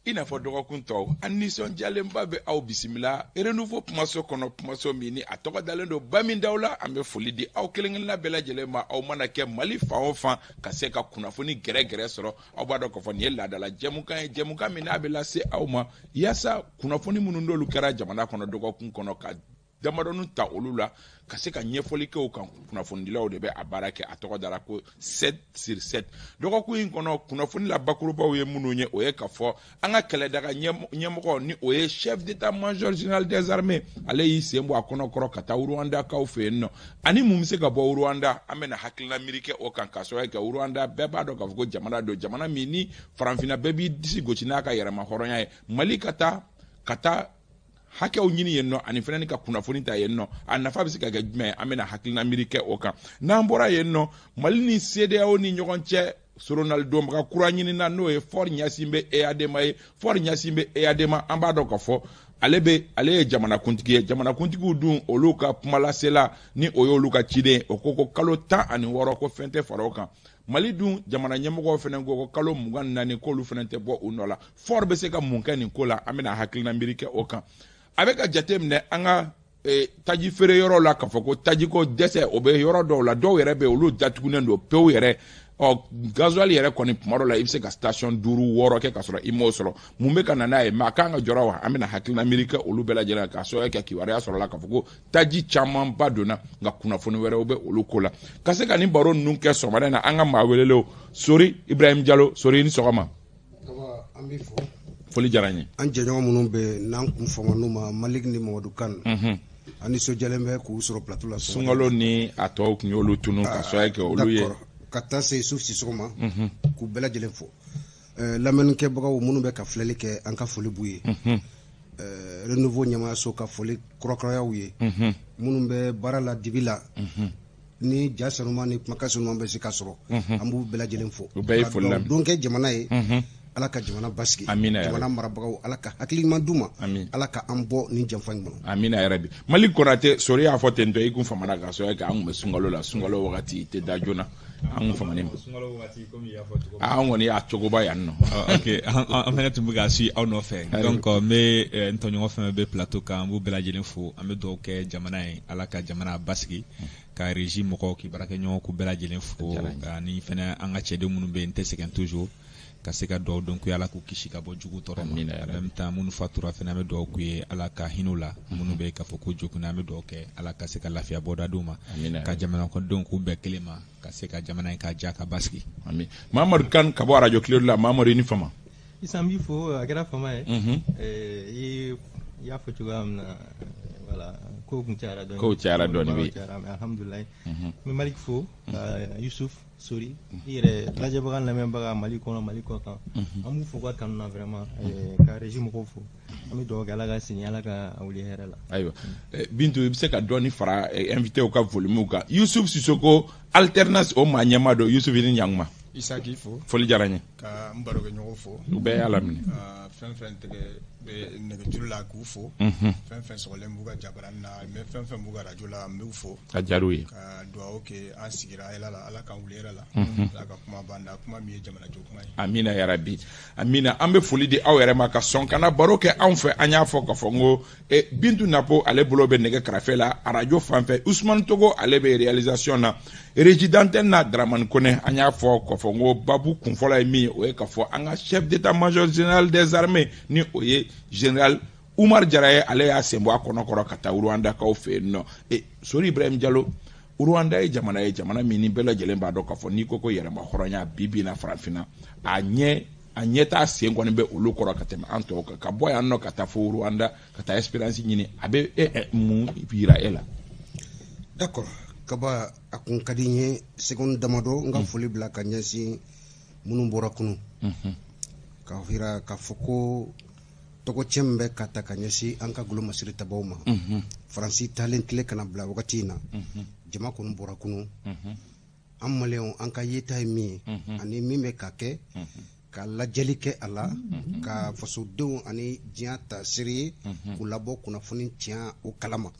I n'a fɔ dɔgɔkun tɔw, an nisɔndiyalenba bɛ aw bisimila Renouveau kumaso kɔnɔ, kumaso min ni a tɔgɔ dalen don Bami Daw la. An bɛ foli di aw kelen-kelenna bɛɛ lajɛlen ma, aw mana kɛ Mali fan o fan, ka se ka kunnafoni gɛrɛgɛrɛ sɔrɔ. Aw b'a dɔn k'a fɔ nin ye laadala jɛmukan ye, jɛmukan min n'a bɛ lase aw ma yaasa kunnafoni minnu n'olu kɛra jamana kɔnɔ dɔgɔkun kɔnɔ, ka damadɔni ta olu la, ka se ka ɲɛfɔli kɛ o kan. Kunnafonidilaw de bɛ a baara kɛ, a tɔgɔ dara ko 7 sur 7. Dɔgɔkun in kɔnɔ, kunnafoni la bakurubaw ye minnu ye, o ye k'a fɔ an ka kɛlɛdaga ɲɛmɔgɔ, ni o ye chef d'état-major général des armées, ale y'i sen bɔ a kɔnɔ kɔrɔ ka taa Rwandakaw fɛ yen nɔ. Ani mun bɛ se ka bɔ Rwanda, an bɛna hakilina miiri kɛ o kan, k'a sababu kɛ Rwanda, bɛɛ b'a dɔn k'a fɔ ko jamana don, jamana min ni farafinna bɛɛ b'i disi gosi n'a ka yɛrɛma hɔrɔnya ye. Mali ka taa hakɛw ɲini yen nɔ, ani fɛnɛ ka kunnafoni ta yen nɔ, a nafa bɛ se ka kɛ jumɛn ye? An bɛna hakilina miiri kɛ o kan. N'an bɔra yen nɔ, Mali ni CEDEAO ni ɲɔgɔn cɛ, soronali donbaga kura ɲinina, n'o ye Faure Gnassingbé Eyadema ye. Faure Gnassingbé Eyadema, an b'a dɔn k'a fɔ ale ye jamanakuntigi ye. Jamanakuntigiw dun, olu ka kumalasela, ni o y'olu ka ciden, o ko ko kalo 16, ko fɛn tɛ fara o kan. Mali dun jamana ɲɛmɔgɔw fɛnɛ ko ko kalo 24, k'olu fɛnɛ tɛ bɔ u nɔ la. Faure bɛ se ka mun kɛ nin ko la? An bɛna hakilina miiri kɛ o kan. A bɛ ka jate minɛ an ka taji feere yɔrɔ la k'a fɔ ko tajiko dɛsɛ, o bɛ yɔrɔ dɔw la. Dɔw yɛrɛ bɛ yen, olu datugunen don pewu yɛrɛ. Ɔ gasoil yɛrɛ kɔni, tuma dɔ la i bɛ se ka station duuru wɔɔrɔ kɛ ka sɔrɔ i m'o sɔrɔ. Mun bɛ ka na n'a ye? Maa kan ka jɔrɔ wa? An bɛna hakilina miiri kɛ olu bɛɛ lajɛlen kan, k'a sababu kɛ kibaruya sɔrɔla k'a fɔ ko taji camanba donna, nka kunnafoni wɛrɛw bɛ olu ko la. Ka se ka nin baro ninnu kɛ sɔgɔmada in na, an ka maa welelenw, Sori Ibrahim Jalo. Sori, i ni sɔgɔma. An b'i fo. Foli diyara n ye. An jɛɲɔgɔn minnu bɛ n'an kun fama n'u ma, Malik ni Mamadu Kan, an nisɔndiyalen bɛ k'u sɔrɔ plateau la. Sunkalo ni a tɔw tun y'olu tunu, ka sababu kɛ olu ye. Ka taa se Yusuf Sisoko ma, k'u bɛɛ lajɛlen fo. Lamɛnnikɛbagaw minnu bɛ ka filɛli kɛ, an ka foli b'u ye. Renouveau ɲɛmaayaso ka foli kurakuray'aw ye. Minnu bɛ baara la dibi la, ni ja sanuman ni kumakan sanuman bɛ se ka sɔrɔ, an b'u bɛɛ lajɛlen fo. U bɛɛ ye foli lamɛn. Don kɛ jamana ye, Ala ka jamana basigi. Amina. Jamana marabagaw, Ala ka hakili ɲuman d'u ma. Amin. Ala ka an bɔ nin janfa in kɔnɔ. Amina yɛrɛ bi. Mali Konate, Sori y'a fɔ ten tɔ, i kun famana, k'a sababu kɛ an kun bɛ sunkalo la. Sunkalo wagati, i tɛ da joona, an kun famani ma. Sunkalo wagati, komi i y'a fɔ cogo min. An kɔni y'a cogoba yan nɔ. Ok, an fɛnɛ tun bɛ ka suit aw nɔfɛ. Donc n bɛ n tɔɲɔgɔn fɛn fɛn bɛ plateau kan, an b'u bɛɛ lajɛlen fo. An bɛ dugawu kɛ jamana ye, Ala ka jamana basigi, ka régie mɔgɔw k'i baarakɛɲɔgɔn k'u bɛɛ lajɛlen fo, ani fɛnɛ an ka cɛden minnu bɛ yen, n tɛ sɛgɛn toujours ka se ka dugawu don k'u ye, Ala k'u kisi ka bɔ jugu tɔɔrɔ ma. En même temps, minnu fatura fɛnɛ, an bɛ dugawu k'u ye, Ala ka hinɛ u la. Minnu bɛ k'a fɔ ko joginna, an bɛ dugawu kɛ, Ala ka se ka lafiya bɔda d'u ma, ka jamana kɔnɔdenw k'u bɛɛ kelen ma, ka se ka jamana in ka diya ka basigi. Amin. Mamadu Kan ka bɔ arajo Kiledu la. Mamadu, i ni fama. Isa, n b'i fo. A kɛra fama ye. I y'a fɔ cogoya min na, voilà, kow kun cayara dɔɔni. Kow cayara dɔɔni, oui. Cayara, mais alhamdulilayi. N bɛ Malik fo, ka Yusuf Sori, i yɛrɛ lajɛbaga, lamɛnbaga, Mali kɔnɔ, Mali kɔ kan, an b'u fo ka kanu na vraiment, ka régie mɔgɔw fo. An bɛ dugawu kɛ, Ala ka segin, Ala ka wuli hɛrɛ la. Ayiwa, Bintu, i bɛ se ka dɔɔni fara invité ka volume kan. Yusuf Sisoko, alternance o maa ɲɛmaa don. Yusuf, i ni ɲankuma. Isa, k'i fo. Foli diyara n ye. Ka n barokɛɲɔgɔn fo. U bɛɛ y'a laminɛ. Ka fɛn fɛn tɛgɛ bɛ nɛgɛjuru la, k'u fo. Fɛn fɛn sɔgɔlen b'u ka jabaranin na, n bɛ fɛn fɛn b'u ka radio la, n b'u fo. A diyara u ye. Ka dugawu kɛ, an sigira hɛrɛ la, Ala k'an wuli hɛrɛ la. Ala ka kuma b'an da, kuma min ye jamana jɔ kuma ye. Amina yarabi, amina. An bɛ foli di aw yɛrɛ ma ka sɔn ka na baro kɛ anw fɛ. An y'a fɔ k'a fɔ n ko Bintu Napo, ale bolo bɛ nɛgɛ karafe la arajo fan fɛ. Usumani Togo, ale bɛ réalisation na, régie d'antenne na Dramani Kone. An y'a fɔ k'a fɔ n ko babu kunfɔlɔ ye min ye, o ye k'a fɔ an ka chef d'état-major général des armées, ni o ye général Umar Jara ye, ale y'a sen bɔ a kɔnɔ kɔrɔ ka taa Rwandakaw fɛ yen nɔ. Sori Ibrahim Jalo, Rwanda ye jamana ye, jamana min ni bɛɛ lajɛlen b'a dɔn k'a fɔ n'i ko ko yɛrɛma hɔrɔnya, bi bi in na farafinna, a ɲɛ t'a sen kɔni bɛ olu kɔrɔ ka tɛmɛ an tɔw kan. Ka bɔ yan nɔ ka taa fo Rwanda ka taa expérience ɲini, a bɛ e mun yira e la? D'accord, Kaba, a kun ka di n ye seconde damadɔ n ka foli bila ka ɲɛsin minnu bɔra kunun, ka yira k'a fɔ ko tɔgɔcɛ min bɛ ka ta ka ɲɛsin an ka golo masiri tabaw ma, Faransi taalen tile kana bila wagati in na, jama kɔni bɔra kunun. An maliyɛnw, an ka yeta ye min ye ani min bɛ ka kɛ, ka lajɛli kɛ a la, ka fasodenw ani diɲɛ ta seere ye, k'u labɔ kunnafoni tiɲɛ o kalama.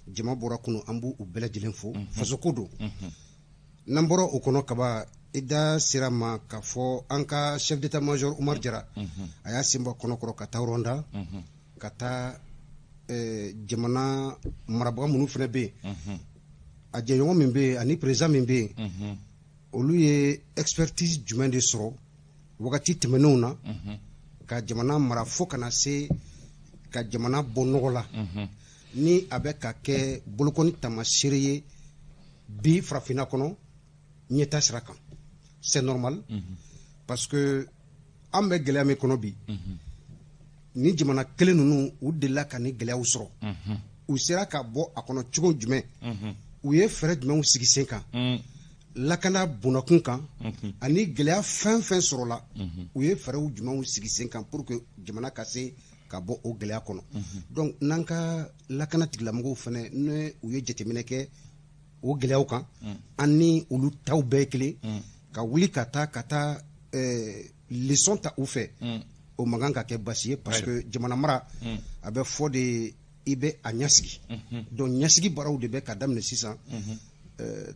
Jama bɔra kunun, an b'u bɛɛ lajɛlen fo, fasoko don. N'an bɔra o kɔnɔ, Kaba, I da sera ma k'a fɔ an ka chef d'état major Umar Jara, a y'a sen bɔ kɔnɔkɔrɔ ka taa Rwanda, ka taa jamana marabaga minnu fana bɛ yen, a jɛɲɔgɔn min bɛ yen ani président min bɛ yen, olu ye expertise jumɛn de sɔrɔ wagati tɛmɛnenw na ka jamana mara fo ka na se ka jamana bɔ nɔgɔ la, ni a bɛ ka kɛ bolokɔni taamasere ye bi farafinna kɔnɔ ɲɛta sira kan? C'est normal, parce que an bɛ gɛlɛya min kɔnɔ bi, ni jamana kelen ninnu, u delila ka ni gɛlɛyaw sɔrɔ, u sera ka bɔ a kɔnɔ cogo jumɛn? U ye fɛɛrɛ jumɛnw sigi sen kan lakana bonnakun kan? Ani gɛlɛya fɛn fɛn sɔrɔla, u ye fɛɛrɛw jumɛnw sigi sen kan pour que jamana ka se ka bɔ o gɛlɛya kɔnɔ? Donc n'an ka lakana tigilamɔgɔw fɛnɛ, ne u ye jateminɛ kɛ o gɛlɛyaw kan, an ni olu taw bɛɛ ye kelen, ka wuli ka taa leçon ta u fɛ, o man kan ka kɛ basi ye, parce que jamana mara, a bɛ fɔ de i bɛ a ɲɛsigi. Donc ɲɛsigi baaraw de bɛ ka daminɛ sisan.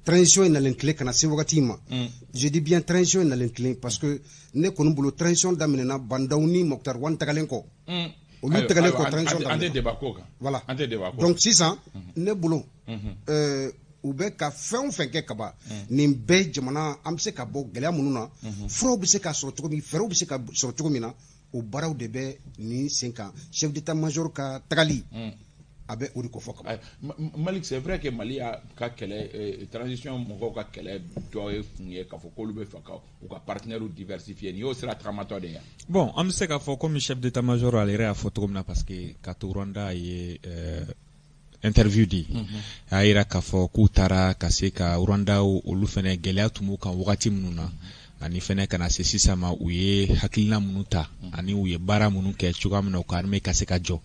Transition ye nalen tile ka na se wagati in ma, je dis bien transition ye nalen tile, parce que ne kɔni bolo, transition daminɛna Bah N'Daw ni Moctar Ouane tagalen kɔ. Olu tagalen kɔ, transition An tɛ daminɛna. débat ko kan. Voilà. An tɛ débat ko. Donc sisan, ne bolo, u bɛ ka fɛn o fɛn kɛ kaban, nin bɛɛ jamana an bɛ se ka bɔ gɛlɛya minnu na, furaw bɛ se ka sɔrɔ cogo min, fɛɛrɛw bɛ se ka sɔrɔ cogo min na, o baaraw de bɛ nin sen kan. Chef d'état major ka tagali, a bɛ o de kofɔ kaban. Malik, c'est vrai que Mali y'a ka kɛlɛ, transition mɔgɔw ka kɛlɛ dɔ ye kun ye k'a fɔ k'olu bɛ fɛ ka u ka partenaires diversifier. Nin y'o sira tagamatɔ de ye. Bon, an bɛ se k'a fɔ komi chef d'état major ale yɛrɛ y'a fɔ cogo min na, parce que ka to Rwanda, a ye interview di, a y'a yira k'a fɔ k'u taara ka se ka Rwanda, olu fɛnɛ gɛlɛya tun b'u kan wagati minnu na, ani fɛnɛ ka na se sisan ma, u ye hakilina minnu ta ani u ye baara minnu kɛ cogoya min na u ka armée ka se ka jɔ,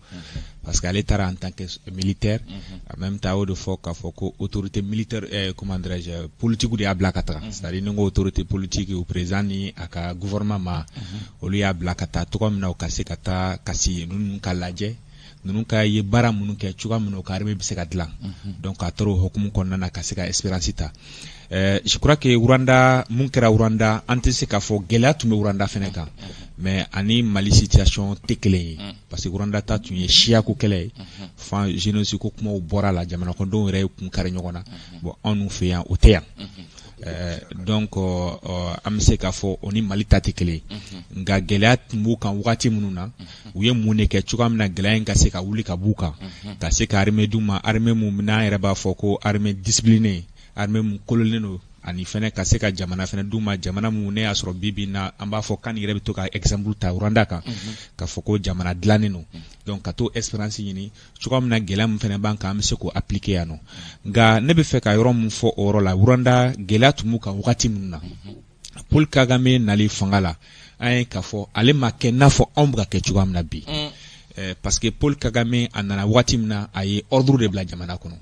parce que ale taara en tant que militaire. En même temps, a y'o de fɔ k'a fɔ ko autorité militaire, comment dirais-je, politique de y'a bila ka taga. C'est à dire ni n ko autorité politique, o président ni a ka gouvernement ma, olu y'a bila ka taa cogoya min na u ka se ka taa ka si ninnu ka lajɛ, ninnu ka ye baara minnu kɛ cogoya min na u ka armée bɛ se ka dilan. Donc a taara o hukumu kɔnɔna na ka se ka expérience ta. Je crois que Rwanda, mun kɛra Rwanda, an tɛ se k'a fɔ gɛlɛya tun bɛ Rwanda fɛnɛ kan, mais ani Mali situation tɛ kelen ye, parce que Rwanda ta tun ye siyako kɛlɛ ye, fan génocide ko kumaw bɔra la, jamana kɔnɔdenw yɛrɛ ye kun kari ɲɔgɔn na. Bon, anw fɛ yan, o tɛ yan. Donc an bɛ se k'a fɔ o ni Mali ta tɛ kelen ye. Nka gɛlɛya tun b'u kan wagati minnu na, u ye mun de kɛ cogoya min na gɛlɛya in ka se ka wuli ka b'u kan, ka se ka armée d'u ma, armée mun n'an yɛrɛ b'a fɔ ko armée disciplinée, armée mun kololen don, ani fɛnɛ ka se ka jamana fɛnɛ d'u ma, jamana mun ne y'a sɔrɔ bi bi in na, an b'a fɔ kan yɛrɛ bɛ to ka exemple ta Rwanda kan k'a fɔ ko jamana dilannen don. Donc ka t'o expérience ɲini cogoya min na gɛlɛya min fɛnɛ b'an kan, an bɛ se k'o appliquer yan nɔ. Nka ne bɛ fɛ ka yɔrɔ min fɔ o yɔrɔ la, Rwanda gɛlɛya tun b'u kan wagati minnu na, Paul Kagame nali fanga la, an ye k'a fɔ ale ma kɛ n'a fɔ anw bɛ ka kɛ cogoya min na bi. Parce que Paul Kagame, a nana waati min na, a ye ordre de bila jamana kɔnɔ.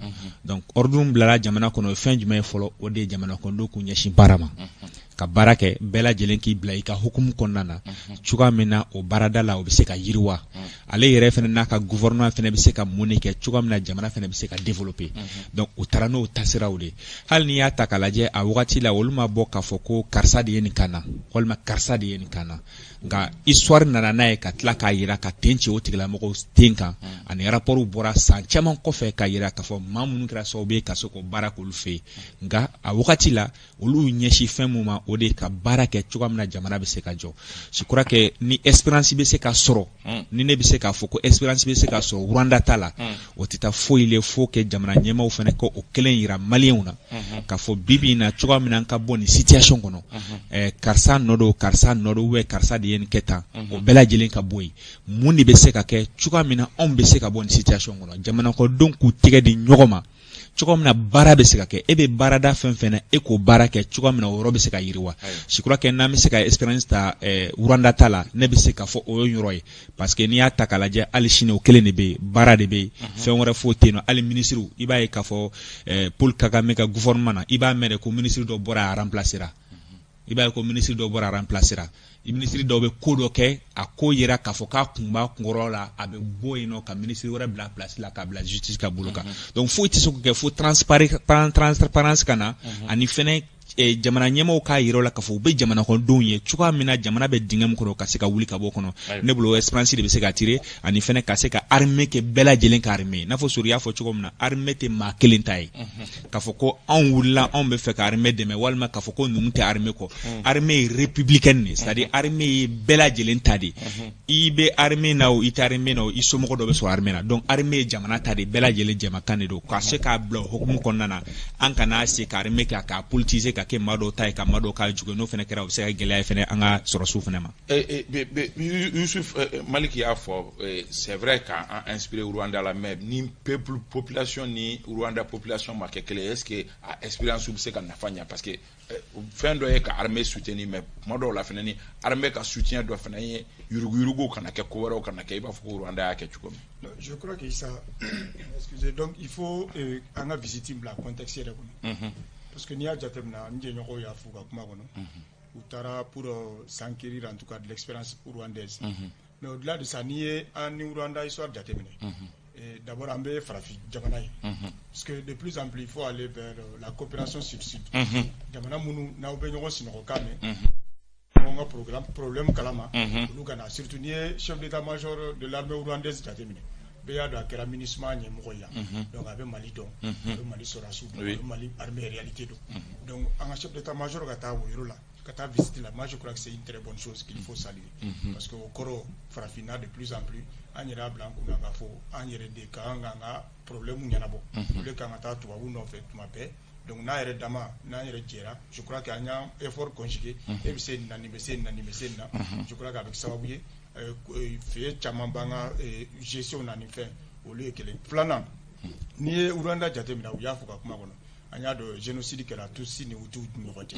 Donc ordre min bilala jamana kɔnɔ, o ye fɛn jumɛn ye fɔlɔ? O de ye jamana kɔnɔdenw k'u ɲɛsin baara ma, ka baara kɛ, bɛɛ lajɛlen k'i bila i ka hukumu kɔnɔna na cogoya min na o baarada la, o bɛ se ka yiriwa. Ale yɛrɛ fɛnɛ n'a ka gouvernement fɛnɛ bɛ se ka mun de kɛ cogoya min na jamana fɛnɛ bɛ se ka développer. Donc u taara n'o taasiraw de. Hali n'i y'a ta k'a lajɛ, a wagati la, olu ma bɔ k'a fɔ ko karisa de ye nin kan na walima karisa de ye nin kan na. Nka histoire nana n'a ye ka tila k'a yira ka ten ci o tigilamɔgɔw ten kan, ani rapport bɔra san caman kɔfɛ k'a yira k'a fɔ maa minnu kɛra sababu ye ka se k'o baara k'olu fɛ yen. Nka a wagati la, olu y'u ɲɛsin fɛn mun ma, o de ye ka baara kɛ cogoya min na jamana bɛ se ka jɔ. Je crois que ni expérience bɛ se ka sɔrɔ, ni ne bɛ se k'a fɔ ko expérience bɛ se ka sɔrɔ Rwanda ta la, o tɛ taa foyi le fo kɛ jamana ɲɛmaaw fana ka o kelen yira maliyɛnw na k'a fɔ bi bi in na, cogoya min na an ka bɔ nin situation kɔnɔ, karisa nɔ don, karisa nɔ don, ou bien karisa de ye nin kɛ tan, o bɛɛ lajɛlen ka bɔ yen. Mun de bɛ se ka kɛ cogoya min na anw bɛ se ka bɔ nin situation kɔnɔ? Jamana kɔnɔdenw k'u tɛgɛ di ɲɔgɔn ma cogo min na baara bɛ se ka kɛ. E bɛ baarada fɛn fɛn na, e k'o baara kɛ cogoya min na o yɔrɔ bɛ se ka yiriwa. Je crois que n'an bɛ se ka expérience ta Rwanda ta la, ne bɛ se k'a fɔ o ye yɔrɔ ye, parce que n'i y'a ta k'a lajɛ, hali sini o kelen de bɛ yen, baara de bɛ yen, fɛn wɛrɛ foyi tɛ yen nɔ. Hali ministre, i b'a ye k'a fɔ Paul Kagame ka gouvernement na, i b'a mɛn de ko ministre dɔ bɔra, a remplacera. I b'a ye ko ministre dɔ bɔra, a remplacera. Ministre dɔw bɛ ko dɔ kɛ, a ko yira k'a fɔ k'a kun b'a kunkɔrɔ la, a bɛ bɔ yen nɔ ka ministre wɛrɛ bila place la, k'a bila justice ka bolo kan. Donc foyi tɛ se k'o kɛ fo transparence ka na, ani fɛnɛ Jamana ɲɛmaaw k'a yira u la k'a fɔ u bɛ jamana kɔnɔdenw ye cogoya min na, jamana bɛ dingɛ min kɔnɔ, ka se ka wuli ka bɔ o kɔnɔ. Ne bolo, expérience de bɛ se ka tirer, ani fɛnɛ ka se ka armée kɛ bɛɛ lajɛlen ka armée. N'a fɔ Sori y'a fɔ cogo min na, armée tɛ maa kelen ta ye, k'a fɔ ko anw wulila, anw bɛ fɛ ka armée dɛmɛ, walima k'a fɔ ko ninnu tɛ armée kɔ. Armée ye républicaine de, c'est à dire armée ye bɛɛ lajɛlen ta de. I bɛ armée na o, i tɛ armée na o, i somɔgɔ dɔ bɛ sɔrɔ armée na. Donc armée ye jamana ta de, bɛɛ lajɛlen jɛmakan de don. Ka se k'a bila o hukumu kɔnɔna na, an kana se ka armée kɛ k'a politiser, ka kɛ maa dɔw ta ye, ka maa dɔw k'a jugu. N'o fana kɛra, o bɛ se ka gɛlɛya ye fana an ka sɔrɔsiw fana ma. Yusuf Malik y'a fɔ, c'est vrai k'an inspiré Rwanda la, mais ni peuple, population ni Rwanda population ma kɛ kelen, est ce que a expérience bɛ se ka nafa ɲɛ? Parce que fɛn dɔ ye ka armée soutenir, mais tuma dɔw la fana, ni armée ka soutien dɔ fana ye yuruguyurugu kana kɛ, ko wɛrɛw kana kɛ, i b'a fɔ ko Rwanda y'a kɛ cogo min. Je crois que ça, excusez, donc il faut an ka visite bila contexte yɛrɛ kɔnɔ, parce que n'i y'a jateminɛ, n jɛɲɔgɔnw y'a fɔ u ka kuma kɔnɔ, u taara pour s'enquérir en tout cas de l'expérience rwandaise. Mais au-delà de ça, n'i ye an ni Rwanda histoire jateminɛ, d'abord an bɛ farafin jamana ye, parce que de plus en plus il faut aller vers la coopération sud-sud. Jamana minnu n'aw bɛ ɲɔgɔn sinɔgɔkan mɛn, ɲɔgɔn ka programme problème kalama, olu ka na. Surtout n'i ye chef d'état-major de l'armée rwandaise jateminɛ, bɛɛ y'a dɔn a kɛra MINUSMA ɲɛmɔgɔ ye yan. Donc a bɛ Mali dɔn, a bɛ Mali sɔrɔdasiw dɔn, a bɛ Mali armée réalité dɔn. Donc an ka chef d'état-major ka taa o yɔrɔ la, ka taa visite la, moi je crois que c'est une très bonne chose qu'il faut saluer, parce que o kɔrɔ, farafinna de plus en plus an yɛrɛ y'a bila an kunna k'a fɔ an yɛrɛ de ka kan k'an ka problème ɲɛnabɔ, au lieu k'an ka taa tubabu nɔfɛ tuma bɛɛ. Donc n'a yɛrɛ dama, n'an yɛrɛ jɛra, je crois que an y'an effort conjugué, e bɛ se nin na, nin bɛ se nin na, nin bɛ se nin na, je crois que a bɛ kɛ sababu ye fɛ caman b'an ka gestion na ni fɛn olu ye kelen. Filanan, n'i ye Rwanda jateminɛ, u y'a fɔ ka kuma kɔnɔ, an y'a dɔn génocide kɛra Tutsi ni Hutu ni ɲɔgɔn cɛ.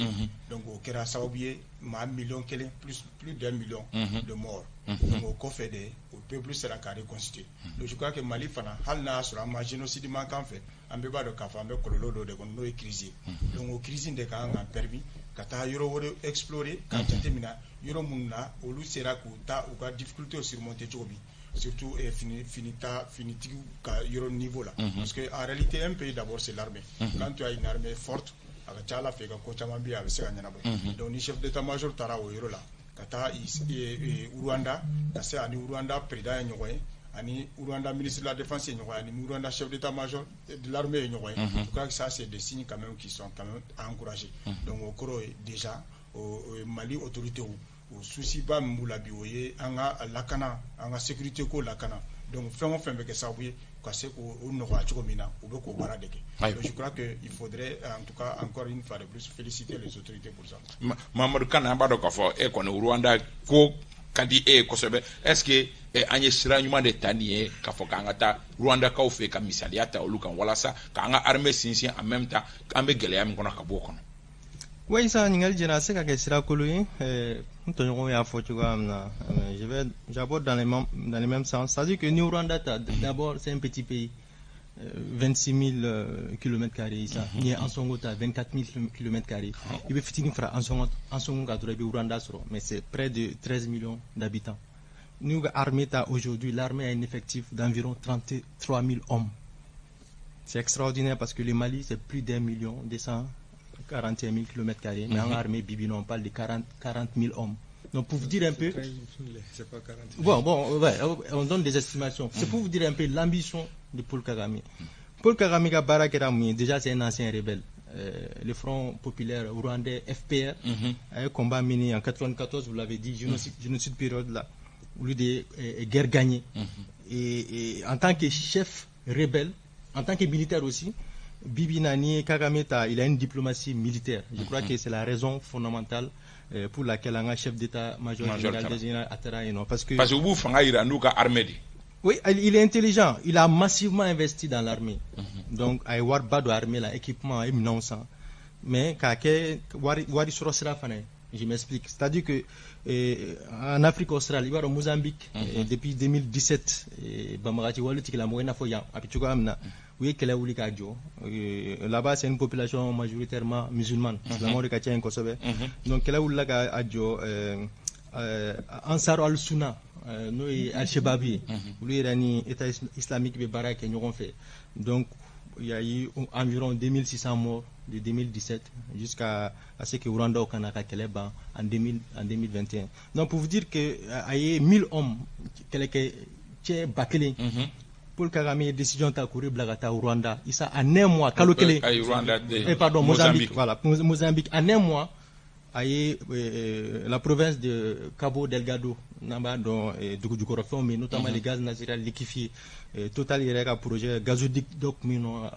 Donc o kɛra sababu ye maa miliyɔn 1, plus d'un million de morts. Donc o kɔfɛ de, o peuple sera ka reconstituer. Donc je crois que Mali fana, hali n'a y'a sɔrɔ an ma génocide man kan fɛ, an bɛɛ b'a dɔn k'a fɔ an bɛ kɔlɔlɔ dɔ de kɔnɔ, n'o ye crise ye. Donc o crise in de ka kan k'an permis ka taa yɔrɔ wɛrɛ explorer, k'a jateminɛ yɔrɔ minnu na olu sera k'u ta u ka difficulté surmonter cogo min, surtout fini fini ta finitigiw ka yɔrɔ niveau la. Parce que en réalité, un pays d'abord c'est l'armée. Quand tu as une armée forte, a ka ca Ala fɛ, i ka ko caman bɛ yen, a bɛ se ka ɲɛnabɔ. Donc ni chef d'état-major taara o yɔrɔ la, ka taa Rwanda, ka se ani Rwanda président ye ɲɔgɔn ye, ani Rwanda ministre de la défense ye ɲɔgɔn ye, ani Rwanda chef d'état-major de l'armée ye ɲɔgɔn ye, je crois que ça c'est des signes quand même qui sont quand même à encourager. Donc o kɔrɔ ye déjà o Mali autorité, o souci ba min b'u la bi, o ye an ka lakana, an ka sécurité ko lakana. Donc fɛn o fɛn bɛ kɛ sababu ye ka se k'o nɔgɔya cogo min na, u bɛ k'o baara de kɛ. Donc je crois que il faudrait en tout cas encore une fois de plus féliciter les autorités pour ça. Mamadu Kane, an b'a dɔn k'a fɔ e kɔni, Rwanda ko ka di e ye kosɛbɛ. Est ce que an ye sira ɲuman de ta nin ye, k'a fɔ k'an ka taa Rwandakaw fɛ ka misaliya ta olu kan, walasa k'an ka armée sinsin, en même temps an bɛ gɛlɛya min kɔnɔ, ka bɔ o kɔnɔ? Oui, sa ɲininkali jɛra, a se ka kɛ sira kolon ye. N tɔɲɔgɔnw y'a fɔ cogoya min na, je vais j'aborde dans le même sens, c'est-à-dire que ni Rwanda ta, d'abord c'est un petit pays, 26 000 km carrés. Sa n'i ye Ansongo ta, 24 000 km carrés, i bɛ fitinin fara Ansongo kan dɔrɔn, i bɛ Rwanda sɔrɔ, mais c'est près de 13 millions d'habitants. N'u ka armée ta, aujourd'hui l'armée a un effectif d'environ 33 000 hommes. C'est extraordinaire, parce que le Mali, c'est plus d'1 million 241 000 km carrés, mais en armée bibi, on parle de 40 000 hommes. Donc pour vous dire un peu, C'est pas 40. Bon, ouais, on donne des estimations. C'est pour vous dire un peu l'ambition de Paul Kagame. Paul Kagame ka baara kɛra mun ye? Déjà, c'est un ancien rebelle. Le Front populaire rwandais, FPR, a un combat mené en 94, vous l'avez dit, génocide, génocide période là, au lieu de guerre gagnée. Et en tant que chef rebelle, en tant que militaire aussi, Bibi Nani Kagame, il a une diplomatie militaire. Je crois que c'est la raison fondamentale pour laquelle un chef d'état-major général désigné a taara yen nɔ. Parce que Parce que u b'u fanga yira n'u ka armée de. Oui, il est intelligent. Il a massivement investi dans l'armée. Donc, a ye wari ba don armée la, équipement et minɛnw san. Mais k'a kɛ wari sɔrɔ sira fana ye. Je m'explique. C'est-à-dire que en Afrique australe, i b'a dɔn Mozambique, depuis 2017, banbagaci wale tigilamɔgɔ, i n'a fɔ yan a bɛ cogoya min na, u ye kɛlɛ wuli k'a jɔ. Là-bas, c'est une population majoritairement musulmane. Silamɛw de ka ca yen kosɛbɛ. Donc kɛlɛ wulila k'a jɔ, Ansar al-Sunna, n'o ye Al-Shabaab ye, olu yɛrɛ ni État islamique bɛ baara kɛ ɲɔgɔn fɛ. Donc Il y a eu environ 2600 morts de 2017 jusqu'à à ce que Rwanda ka na ka kɛlɛ ban en 2000, en 2021. Donc pour vous dire que a ye 1000 hommes, kɛlɛkɛ cɛ 1000, Paul Kagame ye décision ta k'olu bila ka taa Rwanda. Isa, en un mois, kalo kelen. Ayi, Rwanda Eh, pardon, Mozambique. Voilà, Mozambique. En un mois, a ye la province de Cabo Delgado, n'an b'a dɔn dugu jukɔrɔfɛnw min, notamment les gaz naturels liquéfiés, Total yɛrɛ ka projet gazoduc dɔ tun bɛ yen nɔ,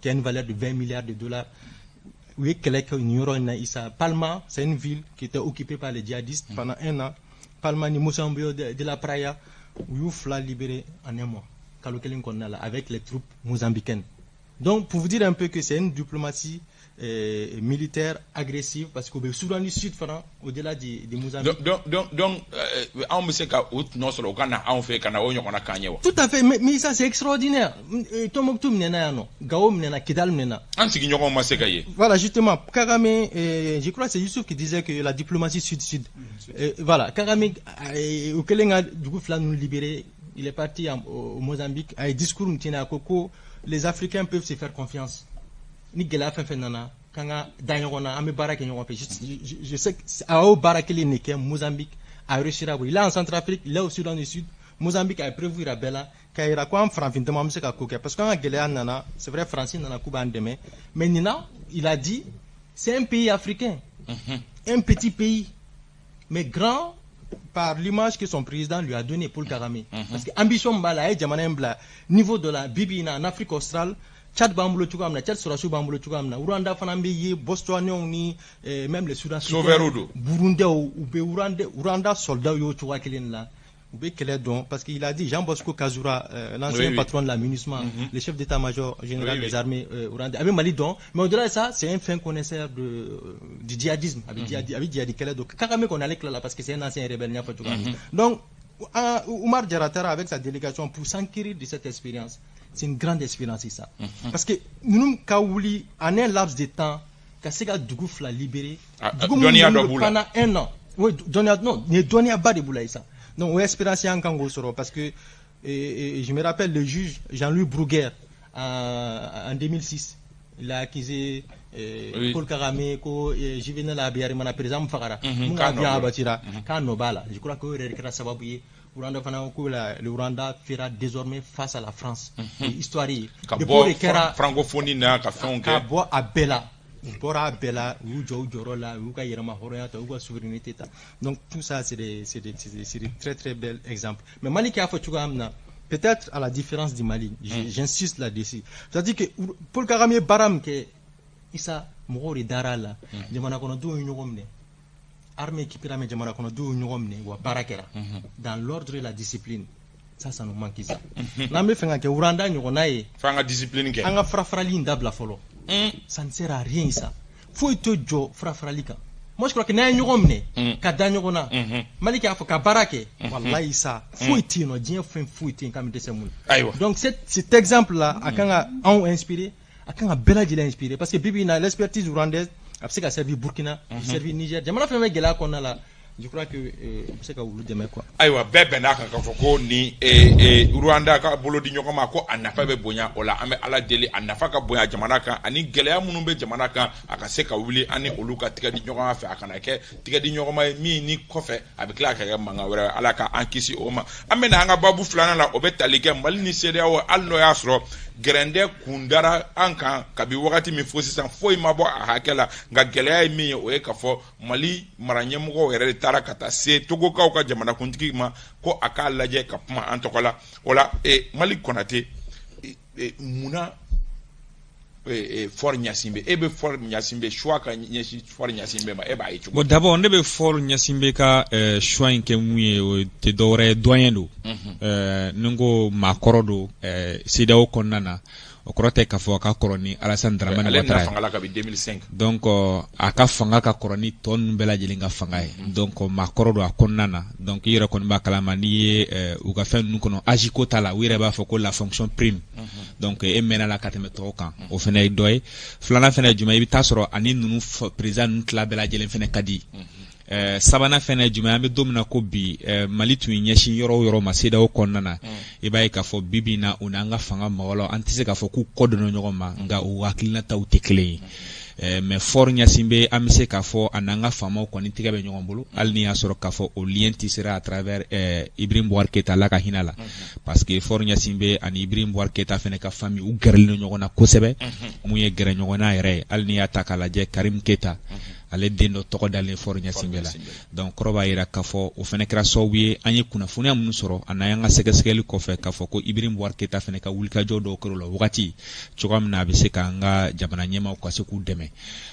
qui a une valeur de 20 milliards de dollars. U ye kɛlɛ kɛ nin yɔrɔ in na, Isa. Palma, c'est une ville qui était occupée par les djihadistes pendant un an. Palma ni Mocímboa de la Praia, u y'u fila libéré en un mois, kalo kelen kɔnɔna la, avec les troupes mozambicaines. Donc pour vous dire un peu que c'est une diplomatie militaire agressive, parce que Soudan du Sud fana, au-delà du Mozambique. Donc anw bɛ se ka o tɔnɔ sɔrɔ u ka na anw fɛ ka na o ɲɔgɔnna k'an ye wa? Tout à fait, mais ça c'est extraordinaire. Tombouctou minɛna yan nɔ, Gao minɛna, Kidal minɛna. An sigiɲɔgɔnw ma se ka ye. Voilà, justement, Kagame, je crois que c'est Youssouf qui disait que la diplomatie sud-sud. Voilà, Kagame, u kɛlen ka dugu fila ninnu libéré, il est parti au Mozambique, a ye discours min tiɲɛ, a ko ko les Africains peuvent se faire confiance. Ni gɛlɛya fɛn fɛn nana, k'an ka da ɲɔgɔn na, an bɛ baara kɛ ɲɔgɔn fɛ. Je sais que a y'o baara kelen de kɛ Mozambique, a réussi a bolo. Il est en Centrafrique, il est au Soudan du Sud. Mozambique a prévu yira bɛɛ la k'a yira ko an farafin dama an bɛ se ka ko kɛ, parce que an ka gɛlɛya nana, c'est vrai, Faransi nana k'u b'an dɛmɛ, mais nin na, il a dit c'est un pays africain, un petit pays mais grand par l'image que son président lui a donnée, Paul Kagame. Parce que ambition min b'a la, a ye jamana in bila niveau dɔ la bi bi in na en Afrique australe. Tchad b'an bolo cogoya min na, Tchad sɔrɔdasiw b'an bolo cogoya min na, Rwanda fana bɛ ye, Botswanaw ni même les Sud-Africains, Sauveur don. Burundais, u bɛ Rwanda soldats y'o cogoya kelen de la. U bɛ kɛlɛ dɔn, parce qu'il a dit Jean Bosco Kazura, l'ancien patron de la MINUSMA, le chef d'état-major général des armées rwandais, a bɛ Mali dɔn, mais au-delà de ça, c'est un fin connaisseur du djihadisme. A bɛ djihadi, a bɛ djihadi kɛlɛ dɔn. Kagame kɔni, ale tilala parce que c'est un ancien rebelle, n y'a fɔ cogoya min. Donc Oumar Diarra taara avec sa délégation pour s'enquérir de cette expérience. C'est une grande expérience, ça, parce que ninnu ka wuli en un laps de temps ka se ka dugu fila libérer, Ah, dugu minnu dɔnniya dɔ b'u la. pendant un an, oui, dɔnniya, non, nin ye dɔnniyaba de b'u la, Isa. Donc o expérience y'an kan k'o sɔrɔ, parce que et je me rappelle le juge Jean-Louis Bruguière en 2006, il a accusé Paul Kagame ko Juvenal Habyarimana, président min fagara, mun k'a ka nɔ avion b'o la. abatira, k'a nɔ b'a la. Je crois que o yɛrɛ de kɛra sababu ye Rwanda fana ko la, le Rwanda fera désormais face à la France. O ye histoire ye. Ka Depuis o de bɔ kɛra francophonie na ka fɛnw ka kɛ. Bɔ a bɛɛ la, u bɔra a bɛɛ la, u y'u jɔ u jɔyɔrɔ la, u y'u ka yɛrɛma hɔrɔnya ta, u y'u ka souveraineté ta. Donc tout ça, c'est des très très bels exemples. Mais Mali y'a fɔ cogoya min na, peut-être à la différence du Mali, j'insiste là-dessus, c'est-à-dire que Paul Kagame ye baara min kɛ, Isa, mɔgɔw de dara a la, jamana kɔnɔdenw ye ɲɔgɔn minɛ, armée équipée, mais jamana kɔnɔdenw ye ɲɔgɔn minɛ, wa baara kɛra dans l'ordre et la discipline. Ça, ça nous manque ça. N'an bɛ fɛ ka kɛ Rwanda ɲɔgɔnna ye, F'an ka discipline kɛ. An ka fara farali in dabila fɔlɔ. Ça ne sert à rien, ça. Foyi tɛ jɔ fara farali kan. Moi, je crois que n'an ye ɲɔgɔn minɛ ka da ɲɔgɔn na, Mali k'a fɔ ka baara kɛ, walayi sa, foyi tɛ yen nɔ, diɲɛ fɛn foyi tɛ yen k'an bɛ dɛsɛ mun na. Ayiwa. Donc cet exemple là a kan ka anw inspirer, a kan ka bɛɛ lajɛlen inspirer, parce que bi bi in na, l'expertise rwandaise a bɛ se ka servir Burkina, a bɛ servir Niger, jamana fɛn fɛn gɛlɛya kɔnɔna la. Je crois que u bɛ se ka olu dɛmɛ, quoi. Ayiwa, bɛɛ bɛn'a kan k'a fɔ ko ni Rwanda ka bolo di ɲɔgɔn ma, ko a nafa bɛ bonya o la. An bɛ Ala deli a nafa ka bonya jamana kan, ani gɛlɛya minnu bɛ jamana kan, a ka se ka wuli an ni olu ka tigɛ di ɲɔgɔn fɛ, a kana kɛ tigɛ di ɲɔgɔn ma ye min ni kɔfɛ a bɛ tila ka kɛ mankan wɛrɛ ye. Ala ka an kisi o ma. An bɛ na an ka baabu filanan la, o bɛ tali kɛ Mali ni CEDEAO. Hali n'o y'a sɔrɔ gɛrɛndɛ kun dara an kan kabi wagati min fo sisan, foyi ma bɔ a hakɛ la, nka gɛlɛya ye min ye, o ye k'a fɔ Mali mara ɲɛmɔgɔw yɛrɛ de taara ka taa se Togokaw ka jamanakuntigi ma ko a k'a lajɛ ka kuma an tɔgɔ la. O la Mali Konate, munna Faure Gnassingbé, e bɛ Faure Gnassingbé choix ka ɲɛsin Faure Gnassingbé ma, e b'a ye cogo? Bon, d'abord ne bɛ Faure Gnassingbé ka choix in kɛ mun ye, o tɛ dɔwɛrɛ ye, doyen don. Ni n ko maakɔrɔ don CEDEAO kɔnɔna na, o kɔrɔ tɛ k'a fɔ a ka kɔrɔ ni Alassane Dramane Ale Ouattara bɛna ye. Fanga la kabi 2005. Donc a ka fanga ka kɔrɔ ni tɔ ninnu bɛɛ lajɛlen ka fanga ye. Donc maakɔrɔ don a kɔnɔna na. Donc i yɛrɛ kɔni b'a kalama, n'i ye u ka fɛn ninnu kɔnɔ, âge ko t'a la, u yɛrɛ b'a fɔ ko la fonction prime. Donc e mɛnna la ka tɛmɛ tɔw kan, o fana ye dɔ ye. Filanan fana ye jumɛn ye? I bɛ taa sɔrɔ ani ninnu président ninnu tila bɛɛ lajɛlen fana ka di. Sabanan fɛnɛ ye jumɛn ye? An bɛ don min na ko bi, Mali tun ye ɲɛsin yɔrɔ o yɔrɔ ma CEDEAO kɔnɔna na, i I b'a ye k'a fɔ bi bi in na, u n'an ka fanga mɔgɔw la, an tɛ se k'a fɔ k'u kɔ donna ɲɔgɔn ma, nka u hakilinataw tɛ kelen ye. Mais Faure Gnassingbé, an bɛ se k'a fɔ a n'an ka faamaw kɔni tɛgɛ bɛ ɲɔgɔn bolo, hali ni y'a sɔrɔ k'a fɔ o lien tissera à travers Ibrahim Boubacar Keïta, Ala ka hinɛ la, parce que Faure Gnassingbé ani Ibrahim Boubacar Keïta fɛnɛ ka famille, u gɛrɛlen don ɲɔgɔn na kosɛbɛ. Mun ye gɛrɛ ɲɔgɔnna yɛrɛ ye, hali n'i y'a ta k'a lajɛ, Karim Keïta, ale den dɔ tɔgɔ dalen Faure Gnassingbé la. Donc kɔrɔ b'a jira k'a fɔ o fɛnɛ kɛra sababu ye, an ye kunnafoniya minnu sɔrɔ a n'an ka sɛgɛsɛgɛli kɔfɛ, k'a fɔ ko Ibrahim Boubacar Keïta fɛnɛ ka wulikajɔ dɔw kɛra o la wagati, cogoya min na a bɛ se k'an ka jamana ɲɛmaaw ka se k'u dɛmɛ.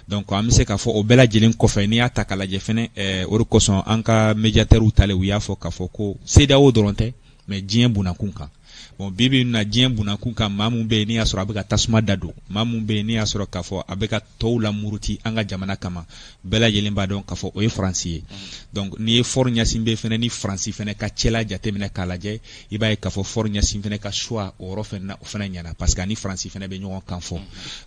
Donc an bɛ se k'a fɔ o bɛɛ lajɛlen kɔfɛ, n'i y'a ta k'a lajɛ fɛnɛ, o de kosɔn an ka médiateurs talen, u y'a fɔ k'a fɔ ko CEDEAO dɔrɔn tɛ, mais diɲɛ bunakun kan. Bon, bi bi in na, diɲɛ bunakun kan, maa mun bɛ yen n'i y'a sɔrɔ a bɛ ka tasuma da don, maa mun bɛ yen n'i y'a sɔrɔ k'a fɔ a bɛ ka tɔw lamuruti an ka jamana kama, bɛɛ lajɛlen b'a dɔn k'a fɔ o ye Faransi ye. Donc n'i ye Faure Gnassingbé fɛnɛ ni Faransi fɛnɛ ka cɛla jateminɛ k'a lajɛ, i b'a ye k'a fɔ Faure Gnassingbé fɛnɛ ka choix o yɔrɔ fɛnɛ na, o fɛnɛ ɲɛna, parce que ani Faransi fɛnɛ bɛ ɲɔgɔn kan fɔ.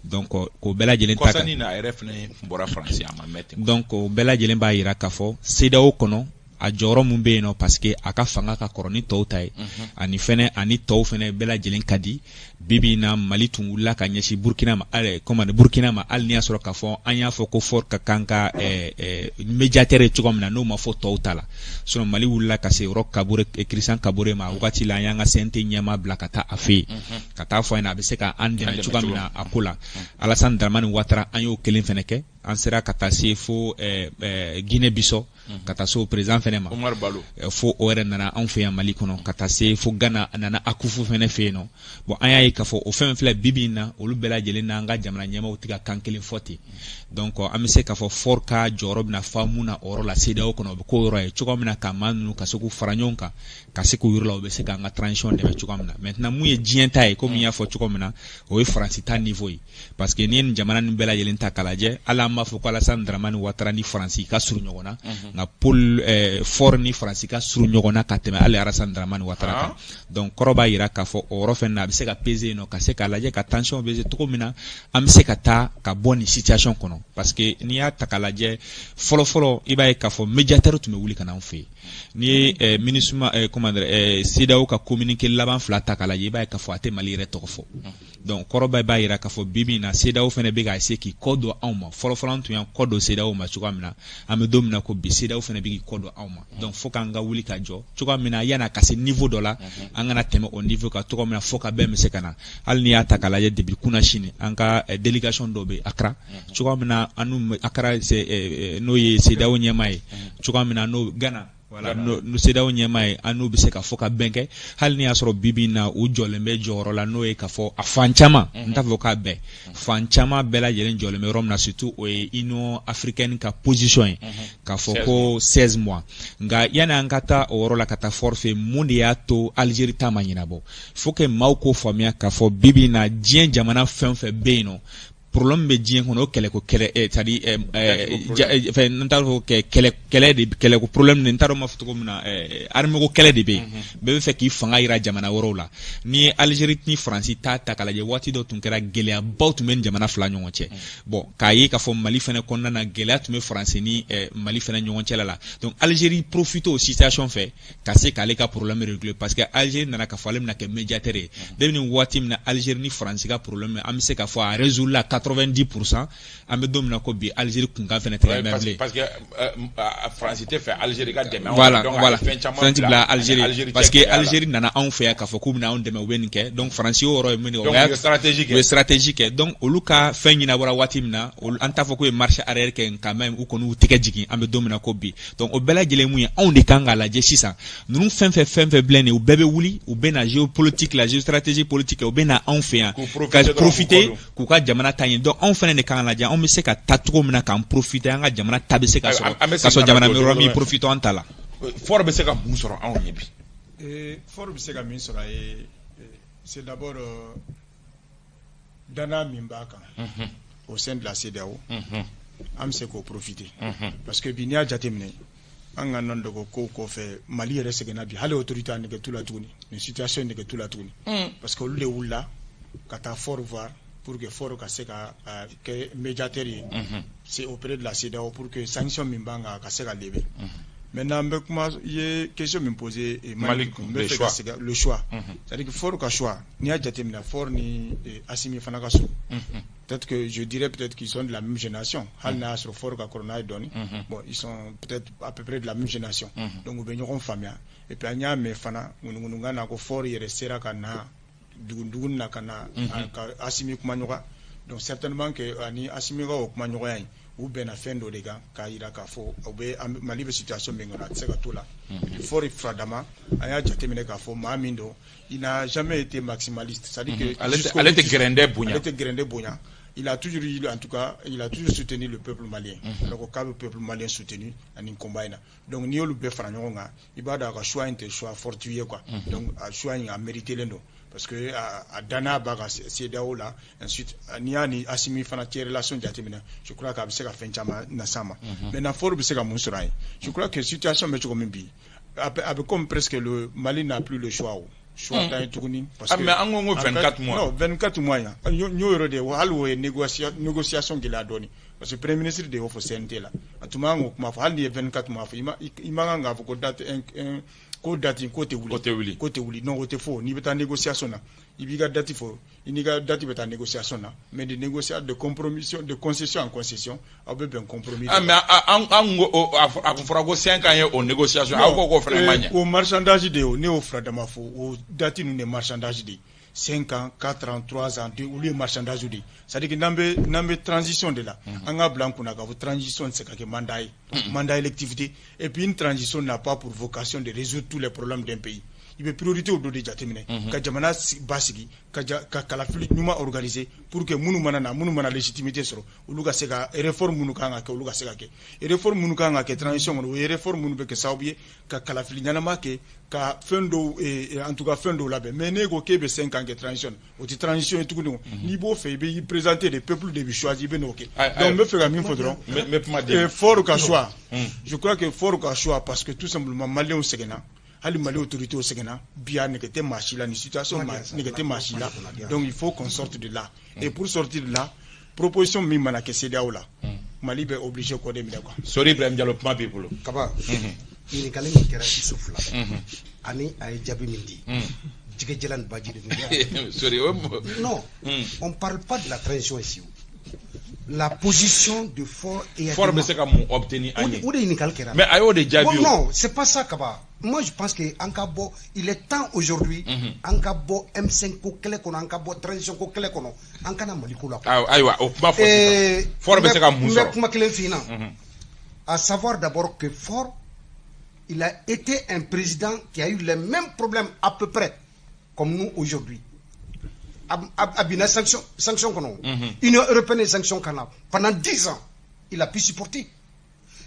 Donc k'o bɛɛ lajɛlen ta kɔsani na, a yɛrɛ fɛnɛ bɔra Faransi, a ma mɛn ten. Donc o bɛɛ lajɛlen b'a yira k'a fɔ CEDEAO kɔnɔ, a jɔyɔrɔ mun bɛ yen nɔ, parce que a ka fanga ka kɔrɔ ni tɔw ta ye, ani fɛnɛ ani tɔw fɛnɛ bɛɛ lajɛlen ka di. Bi bi in na, Mali tun wulila ka ɲɛsin Burkina ma, comment, Burkina ma, hali n'i y'a sɔrɔ k'a fɔ an y'a fɔ ko Faure ka kan ka médiateur ye cogo min na, n'o ma fɔ tɔw ta la. Sinon Mali wulila ka se yɔrɔ Kabore, Christian Kabore ma. Wagati la, an y'an ka CNT ɲɛmaa bila ka taa a fɛ yen, ka taa fɔ a ɲɛna a bɛ se ka an dɛmɛ cogoya min na a ko la. Alassane Dramane Ouattara, an y'o kelen fɛnɛ kɛ. An sera ka taa se fo Guinée Bissau, ka taa se o président fɛnɛ ma. Umar Balo. Fo o yɛrɛ nana anw fɛ yan Mali kɔnɔ, ka taa se fo Ghana, a nana Akufu fɛnɛ fɛ yen nɔ. Bon, an y'a ye k'a fɔ o fɛn filɛ, bi bi in na, olu bɛɛ lajɛlen n'an ka jamana ɲɛmaaw tɛ ka kan kelen fɔ ten. Donc an bɛ se k'a fɔ Faure ka jɔyɔrɔ bɛna fa mun na o yɔrɔ la CEDEAO kɔnɔ, o bɛ k'o yɔrɔ ye cogoya min na, ka maa ninnu ka se k'u fara ɲɔgɔn kan, ka se k'u yɔrɔ la, u bɛ se k'an ka transition dɛmɛ cogoya min na. Maintenant, mun ye diɲɛ ta ye, komi n y'a fɔ cogo min na, o ye Faransi ta niveau ye, parce que n'i ye nin jamana nin bɛɛ lajɛlen ta k'a lajɛ, hali an b'a fɔ ko Alassane Dramane Ouattara ni Faransi ka surun ɲɔgɔn na, nka Paul Faure ni Faransi ka surun ɲɔgɔn na ka tɛmɛ hali Alassane Dramane Ouattara kan. Donc kɔrɔ b'a jira k'a fɔ o yɔrɔ fɛnɛ na, a bɛ se ka peser yen nɔ, ka se k'a lajɛ ka tension baisser cogo min na, an bɛ se ka taa ka bɔ nin situation kɔnɔ. Parce que n'i y'a ta k'a lajɛ, fɔlɔ fɔlɔ, i b'a ye k'a fɔ médiateur tun bɛ wuli ka na anw fɛ yen. N'i ye MINUSMA, comment dire, CEDEAO ka communiqué laban fila ta k'a lajɛ, i b'a ye k'a fɔ a tɛ Mali yɛrɛ tɔgɔ fɔ. Donc kɔrɔ b'a jira k'a fɔ bi bi in na, CEDEAO fɛnɛ bɛ ka essayer k'i kɔ don anw ma. Fɔlɔ fɔlɔ, an tun y'an kɔ don CEDEAO ma cogoya min na, an bɛ don min na ko bi, CEDEAO fɛnɛ bɛ k'i kɔ don anw ma. Donc fo k'an ka wuli ka jɔ cogoya min na, yan'a ka se niveau dɔ la, an kana tɛmɛ o niveau kan, cogo min na fo ka bɛn bɛ se ka na. Hali n'i y'a ta k'a lajɛ, depuis kunasini, an ka délégation dɔ bɛ Accra, cogoya min na an n'u Accra, n'o ye CEDEAO ɲɛmaa ye, cogoya min na n'o Ghana, voilà, no CEDEAO ɲɛmaa ye, an n'u bɛ se ka fɔ ka bɛn kɛ, hali ni y'a sɔrɔ bi bi in na, u jɔlen bɛ jɔyɔrɔ la, n'o ye k'a fɔ a fan caman, n t'a fɔ k'a bɛɛ, fan caman bɛɛ lajɛlen jɔlen bɛ yɔrɔ min na, surtout o ye Union africaine ka position ye, k'a fɔ ko 16 mois. Nka yanni an ka taa o yɔrɔ la, ka taa Faure fɛ, mun de y'a to Algérie ta ma ɲɛnabɔ? Faut que maaw k'o faamuya k'a fɔ bi bi in na, diɲɛ jamana fɛn o fɛn bɛ yen nɔ, problème bɛ diɲɛ kɔnɔ, o kɛlɛko kɛlɛ, c'est à dire fɛn, n t'a fɔ kɛlɛ kɛlɛ de, kɛlɛko problème de, n t'a dɔn n b'a fɔ cogo min na, armée ko kɛlɛ de bɛ yen. Bɛɛ bɛ fɛ k'i fanga yira jamana wɛrɛw la. N'i ye Algérie ni Faransi ta ta k'a lajɛ, waati dɔ tun kɛra, gɛlɛyabaw tun bɛ nin jamana fila ɲɔgɔn cɛ. Bon, k'a ye k'a fɔ Mali fɛnɛ kɔnɔna na, gɛlɛya tun bɛ Faransi ni Mali fɛnɛ ɲɔgɔn cɛla la. Donc Algérie profite o situation fɛ ka se k'ale ka problème régler, parce que Algérie nana k'a fɔ ale bɛna kɛ médiateur ye. Depuis nin waati min na, Algérie ni Faransi ka problème, an bɛ se k'a fɔ a résout la 90%. An bɛ don min na ko bi, Algérie kunkan fɛnɛ tɛ ka mɛn bilen. Parce que Faransi tɛ fɛ Algérie ka dɛmɛ. Voilà, voilà, fɛn caman bila Algérie, parce que Algérie nana anw fɛ yan k'a fɔ k'u bɛna anw dɛmɛ, u bɛ nin kɛ. Donc Faransi y'o yɔrɔ ye min ye, u ye stratégie kɛ, u ye stratégie kɛ. Donc olu ka fɛn ɲɛnabɔra waati min na, an t'a fɔ k'u ye marche arrière kɛ, quand même u kɔni y'u tɛgɛ jigin. An bɛ don min na ko bi, donc o bɛɛ lajɛlen mun ye, anw de kan k'a lajɛ sisan, ninnu fɛn fɛn fɛn fɛn filɛ nin ye, u bɛɛ bɛ wuli, u bɛ na géopolitique la, géostratégie politique, u bɛ na anw fɛ yan ka profiter k'u ka jamana ta ɲini. Donc anw fɛnɛ de kan ka lajɛ, anw bɛ se ka taa cogo min na k'an profiter, an ka jamana ta bɛ se ka sɔrɔ ka sɔrɔ jamana wɛrɛ min profiter an ta la. Faure bɛ se ka mun sɔrɔ anw ye bi? Faure bɛ se ka min sɔrɔ a ye, c'est d'abord danaya min b'a kan au sein de la CEDEAO, an bɛ se k'o profiter, parce que bi, n'i y'a jateminɛ, an ka nan dɔgɔ kow kɔfɛ, Mali yɛrɛ sɛgɛnna bi, hali autorité a nege t'u la tuguni, nin situation nege t'u la tuguni, parce que olu de wulila ka taa Faure voir pour que Faure ka se ka kɛ médiateur ye, c'est auprès de la CEDEAO, pour que sanction min b'an kan ka se ka lever. Maintenant n bɛ kuma, i ye question min posé Malik, n bɛ fɛ ka segin le choix, c'est-à-dire que Faure ka choix, n'i y'a jateminɛ, Faure ni Assimi fana ka surun. Peut-être que je dirais peut-être qu'ils sont de la même génération, hali n'a y'a sɔrɔ Faure ka kɔrɔ n'a ye dɔɔni. Bon, ils sont peut-être à peu près de la même génération, donc u bɛ ɲɔgɔn faamuya. Et puis an y'a mɛn fana ŋunuŋunukan na ko Faure yɛrɛ sera ka na dugu na ka na ka Assimi kuma ɲɔgɔn. Donc certainement que ani Assimi ka o kumaɲɔgɔnya in, u bɛnna fɛn dɔ de kan k'a jira k'a fɔ u bɛ Mali bɛ situation min kɔnɔ, a tɛ se ka to la. Faure furadama, an y'a jateminɛ k'a fɔ maa min don, il n'a jamais été maximaliste, c'est-à-dire que ale tɛ gɛrɛndɛ bonya. Ale tɛ gɛrɛndɛ bonya. Il a toujours eu, en tout cas, il a toujours soutenu le peuple malien. Alors k'a bɛ peuple malien soutenu ani combat in na. Donc n'i y'olu bɛɛ fara ɲɔgɔn kan, i b'a dɔn a ka choix in tɛ choix fortuit ye quoi. Donc a choix in, a mérité len don parce que a danaya b'a ka CEDEAO la. Ensuite, n'i y'a ni Assimi fana cɛ relation jateminɛ, je crois qu'a bɛ se ka fɛn caman nas'a ma. Maintenant, Faure bɛ se ka mun sɔrɔ a ye? Je crois que situation bɛ cogo min bi, a bɛ comme presque le Mali n'a plus le choix, o choix t'an ye tuguni. Parce que mais an ko 24 mois. Non, 24 mois yan, n y'o yɔrɔ de ye, hali o ye négociation gɛlɛya dɔɔni, parce que premier ministre de y'o fɔ CNT la. A tun man kan k'o kuma fɔ. Hali n'i ye 24 mois fɔ, i man kan k'a fɔ ko date ko date ko tɛ wuli. Ko tɛ wuli. Ko tɛ wuli, non, o tɛ fɔ. N'i bɛ taa négociation na, i b'i ka date fɔ, i n'i ka date bɛ taa négociation na, mais de négociation, de compromis, de concession en concession, aw bɛ bɛn compromis. Ah, mais an ko a kun fɔra ko 5 ans ye o négociation, aw ko k'o fana ma ɲɛ. O marchandage de ye o, ne y'o furadama fɔ, o date ninnu de marchandage de ye. 5 ans, 4 ans, 3 ans, 2, olu ye marchandage de ye. C'est-à-dire que n'an bɛ transition de la, an ka bila an kunna k'a fɔ transition tɛ se ka kɛ mandat ye, mandat électivité. Et puis une transition n'a pas pour vocation de résoudre tous les problèmes d'un pays. I bɛ priorité dɔ de jateminɛ ka jamana basigi, ka kalafili ɲuman organiser pour que minnu mana na, minnu mana légitimité sɔrɔ, olu ka se ka réforme minnu kan ka kɛ, olu ka se ka kɛ. Réforme minnu kan ka kɛ transition kɔnɔ, o ye réforme minnu bɛ kɛ sababu ye ka kalafili ɲɛnama kɛ, ka fɛn dɔw, en tout cas fɛn dɔw labɛn. Mais n'e ko k'e bɛ 5 ans kɛ transition, o tɛ transition ye tuguni. O n'i b'o fɛ, i bɛ i présenter, le peuple de bɛ choisir, i bɛ n'o kɛ. Donc n bɛ fɛ ka min fɔ dɔrɔn, n bɛ kuma di. Faure ka choix, je crois que Faure ka choix, parce que tout simplement Maliyɛnw sɛgɛnna, hali Mali autorité sɛgɛnna bi, a nɛgɛ tɛ maa si la, ni situation nɛgɛ tɛ maa si la. Donc il faut qu'on sorte de là, et pour sortir de là, proposition min mana kɛ CEDEAO la, Mali bɛ obligé k'o de minɛ quoi. Sori Ibrahim Diallo, kuma b'i bolo. Kaba, ɲininkali min kɛra Isuf la ani a ye jaabi min di, jɛgɛjalan ni baji de don. Sori o. Non, on parle pas de la transition ici. La position de Faure et Faure bɛ se ka mun obtenir an ye? O de ɲininkali kɛra. Mais a y'o de jaabi o. Non, c'est pas ça, Kaba. Moi, je pense que an ka bɔ, il est temps aujourd'hui, an ka bɔ M5 ko kɛlɛ kɔnɔ, an ka bɔ transition ko kɛlɛ kɔnɔ, an kana Mali ko la. Ayiwa, o kuma fɔ sisan. Faure bɛ se ka mun sɔrɔ? N bɛ sɔrɔ? Kuma kelen f'i ɲɛna. À savoir d'abord que Faure, il a été un président qui a eu les mêmes problèmes à peu près comme nous aujourd'hui. A bina sanction kɔnɔ. Union européenne ye sanction kana. Pendant 10 ans, il a pu supporter.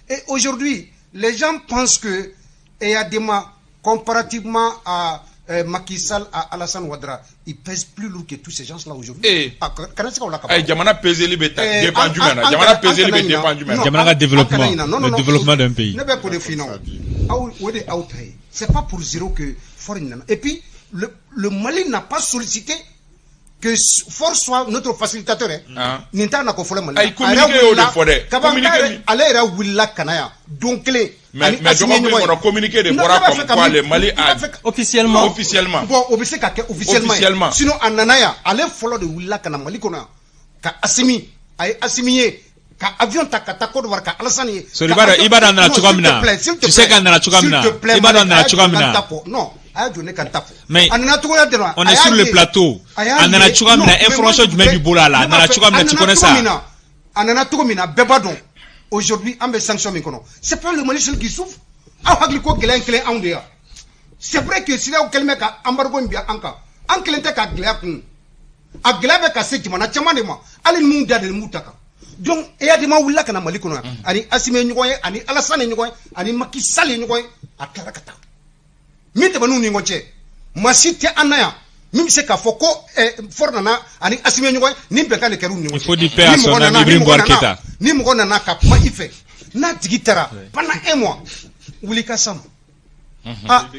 Et aujourd'hui, les gens pensent que Eyadema, comparativement à Macky Sall, à Alassane Ouattara, il pèse plus lourd que tous ces gens-là aujourd'hui. Ah, kana se ka o la ka ban. Ayi, jamana peseli bɛ ta dépend jumɛn na? Jamana peseli bɛ dépend jumɛn na? Jamana ka développement, non, non, le non, développement d'un pays. Ne bɛ k'o de f'i ɲɛna o. Aw, o de aw ta ye. C'est pas pour zéro que Faure nana. Et puis le Mali n'a pas sollicité que Faure soit notre facilitateur. Hein. Ah. Nin t'a nako fɔlɔ Mali la. Ayi, communiqué y'o de fɔ dɛ. Kaba Communiqué ale yɛrɛ wulila ka na yan don kelen. Mais dɔgɔkun in kɔnɔ, communiqué de bɔra comme quoi le Mali a Officiellement. Officiellement. Bon, o bɛ se ka kɛ officiellement ye. Officiellement. Sinon a nana yan, ale fɔlɔ de wulila ka na Mali kɔnɔ yan ka Assimi, a ye Assimi ye ka avion ta ka taa Côte d'Ivoire ka Alassane ye. So, i b'a dɔn a nana cogoya min na. Tu sais k'a nana cogoya min na. S'il te plaît, I b'a dɔn a nana Malik, cogoya min na. a y'a jɔ ne ka n ta fɔ. Non, a y'a jɔ ne ka n ta fɔ. Mais a nana cogoya de la. on est sur le plateau. A nana cogoya min na, information jumɛn b'i bolo a la? A nana cogoya min na, tu connais ça? A nana cogo min na, bɛɛ b'a dɔn. Aujourd'hui, an bɛ sanction min kɔnɔ, c'est pas le Mali seul qui souffre. Aw hakili ko gɛlɛya in kelen anw de ya. C'est vrai que CEDEAO kɛlen bɛ ka embargo in bila an kan, an kelen tɛ ka gɛlɛya kun. A gɛlɛya bɛ ka se jamana caman de ma, hali ni mun da de m'u ta kan. Donc Eyadema wulila ka na Mali kɔnɔ yan, ani Assimi ye ɲɔgɔn ye, ani Alassane ye ɲɔgɔn ye, ani Macky Sall ye ɲɔgɔn ye. A tilara ka taa min tɛmɛn'u ni ɲɔgɔn cɛ, maa si tɛ an na yan min bɛ se k'a fɔ ko Faure nana ani Assimi ye ɲɔgɔn ye, ni bɛnkan de kɛra u ni ɲɔgɔn cɛ. Il faut dire paix à son âme, Ibrahim Boubacar Keïta. Ni mɔgɔ nana ka kuma i fɛ, n'a tigi taara pendant un mois, wuli ka s'a ma. Ah,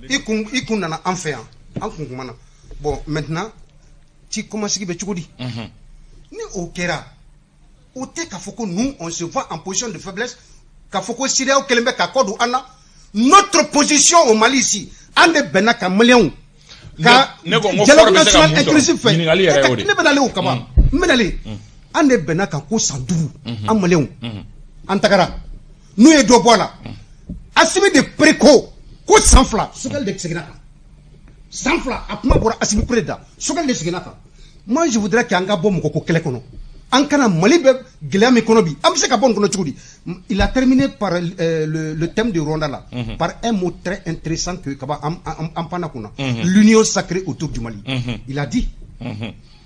i kun nana an fɛ yan, an kun kumana. Bon, maintenant ci kɔmasigi bɛ cogo di? Ni o kɛra, o tɛ k'a fɔ ko nous, on se voit en position de faiblesse, k'a fɔ ko CEDEAO kɛlen bɛ ka kɔ don an na. Notre position au Mali ici, an de bɛnna ka Maliyɛnw ka Ne ko n ko dialogue Faure bɛ se ka national mun sɔrɔ? inclusif fɛ. Ɲininkali yɛrɛ y'o de ye. Ne bɛ nalen o kama, n bɛ nalen. An de bɛnna kan ko san 5, an Maliyɛnw, an tagara n'u ye dɔ bɔ a la. Assimi de préco ko san 2, Choguel de seginna kan. San 2, a kuma bɔra Assimi Kure da, Choguel de seginna kan. Moi, je voudrais qu'an ka bɔ mɔgɔ ko kɛlɛ kɔnɔ, an kana Mali bɛ gɛlɛya min kɔnɔ bi, an bɛ se ka bɔ nin kɔnɔ cogo di? Il a terminé par le thème de Rwanda là, par un mot très intéressant que kaba an panna kunna: l'union sacrée autour du Mali. Il a dit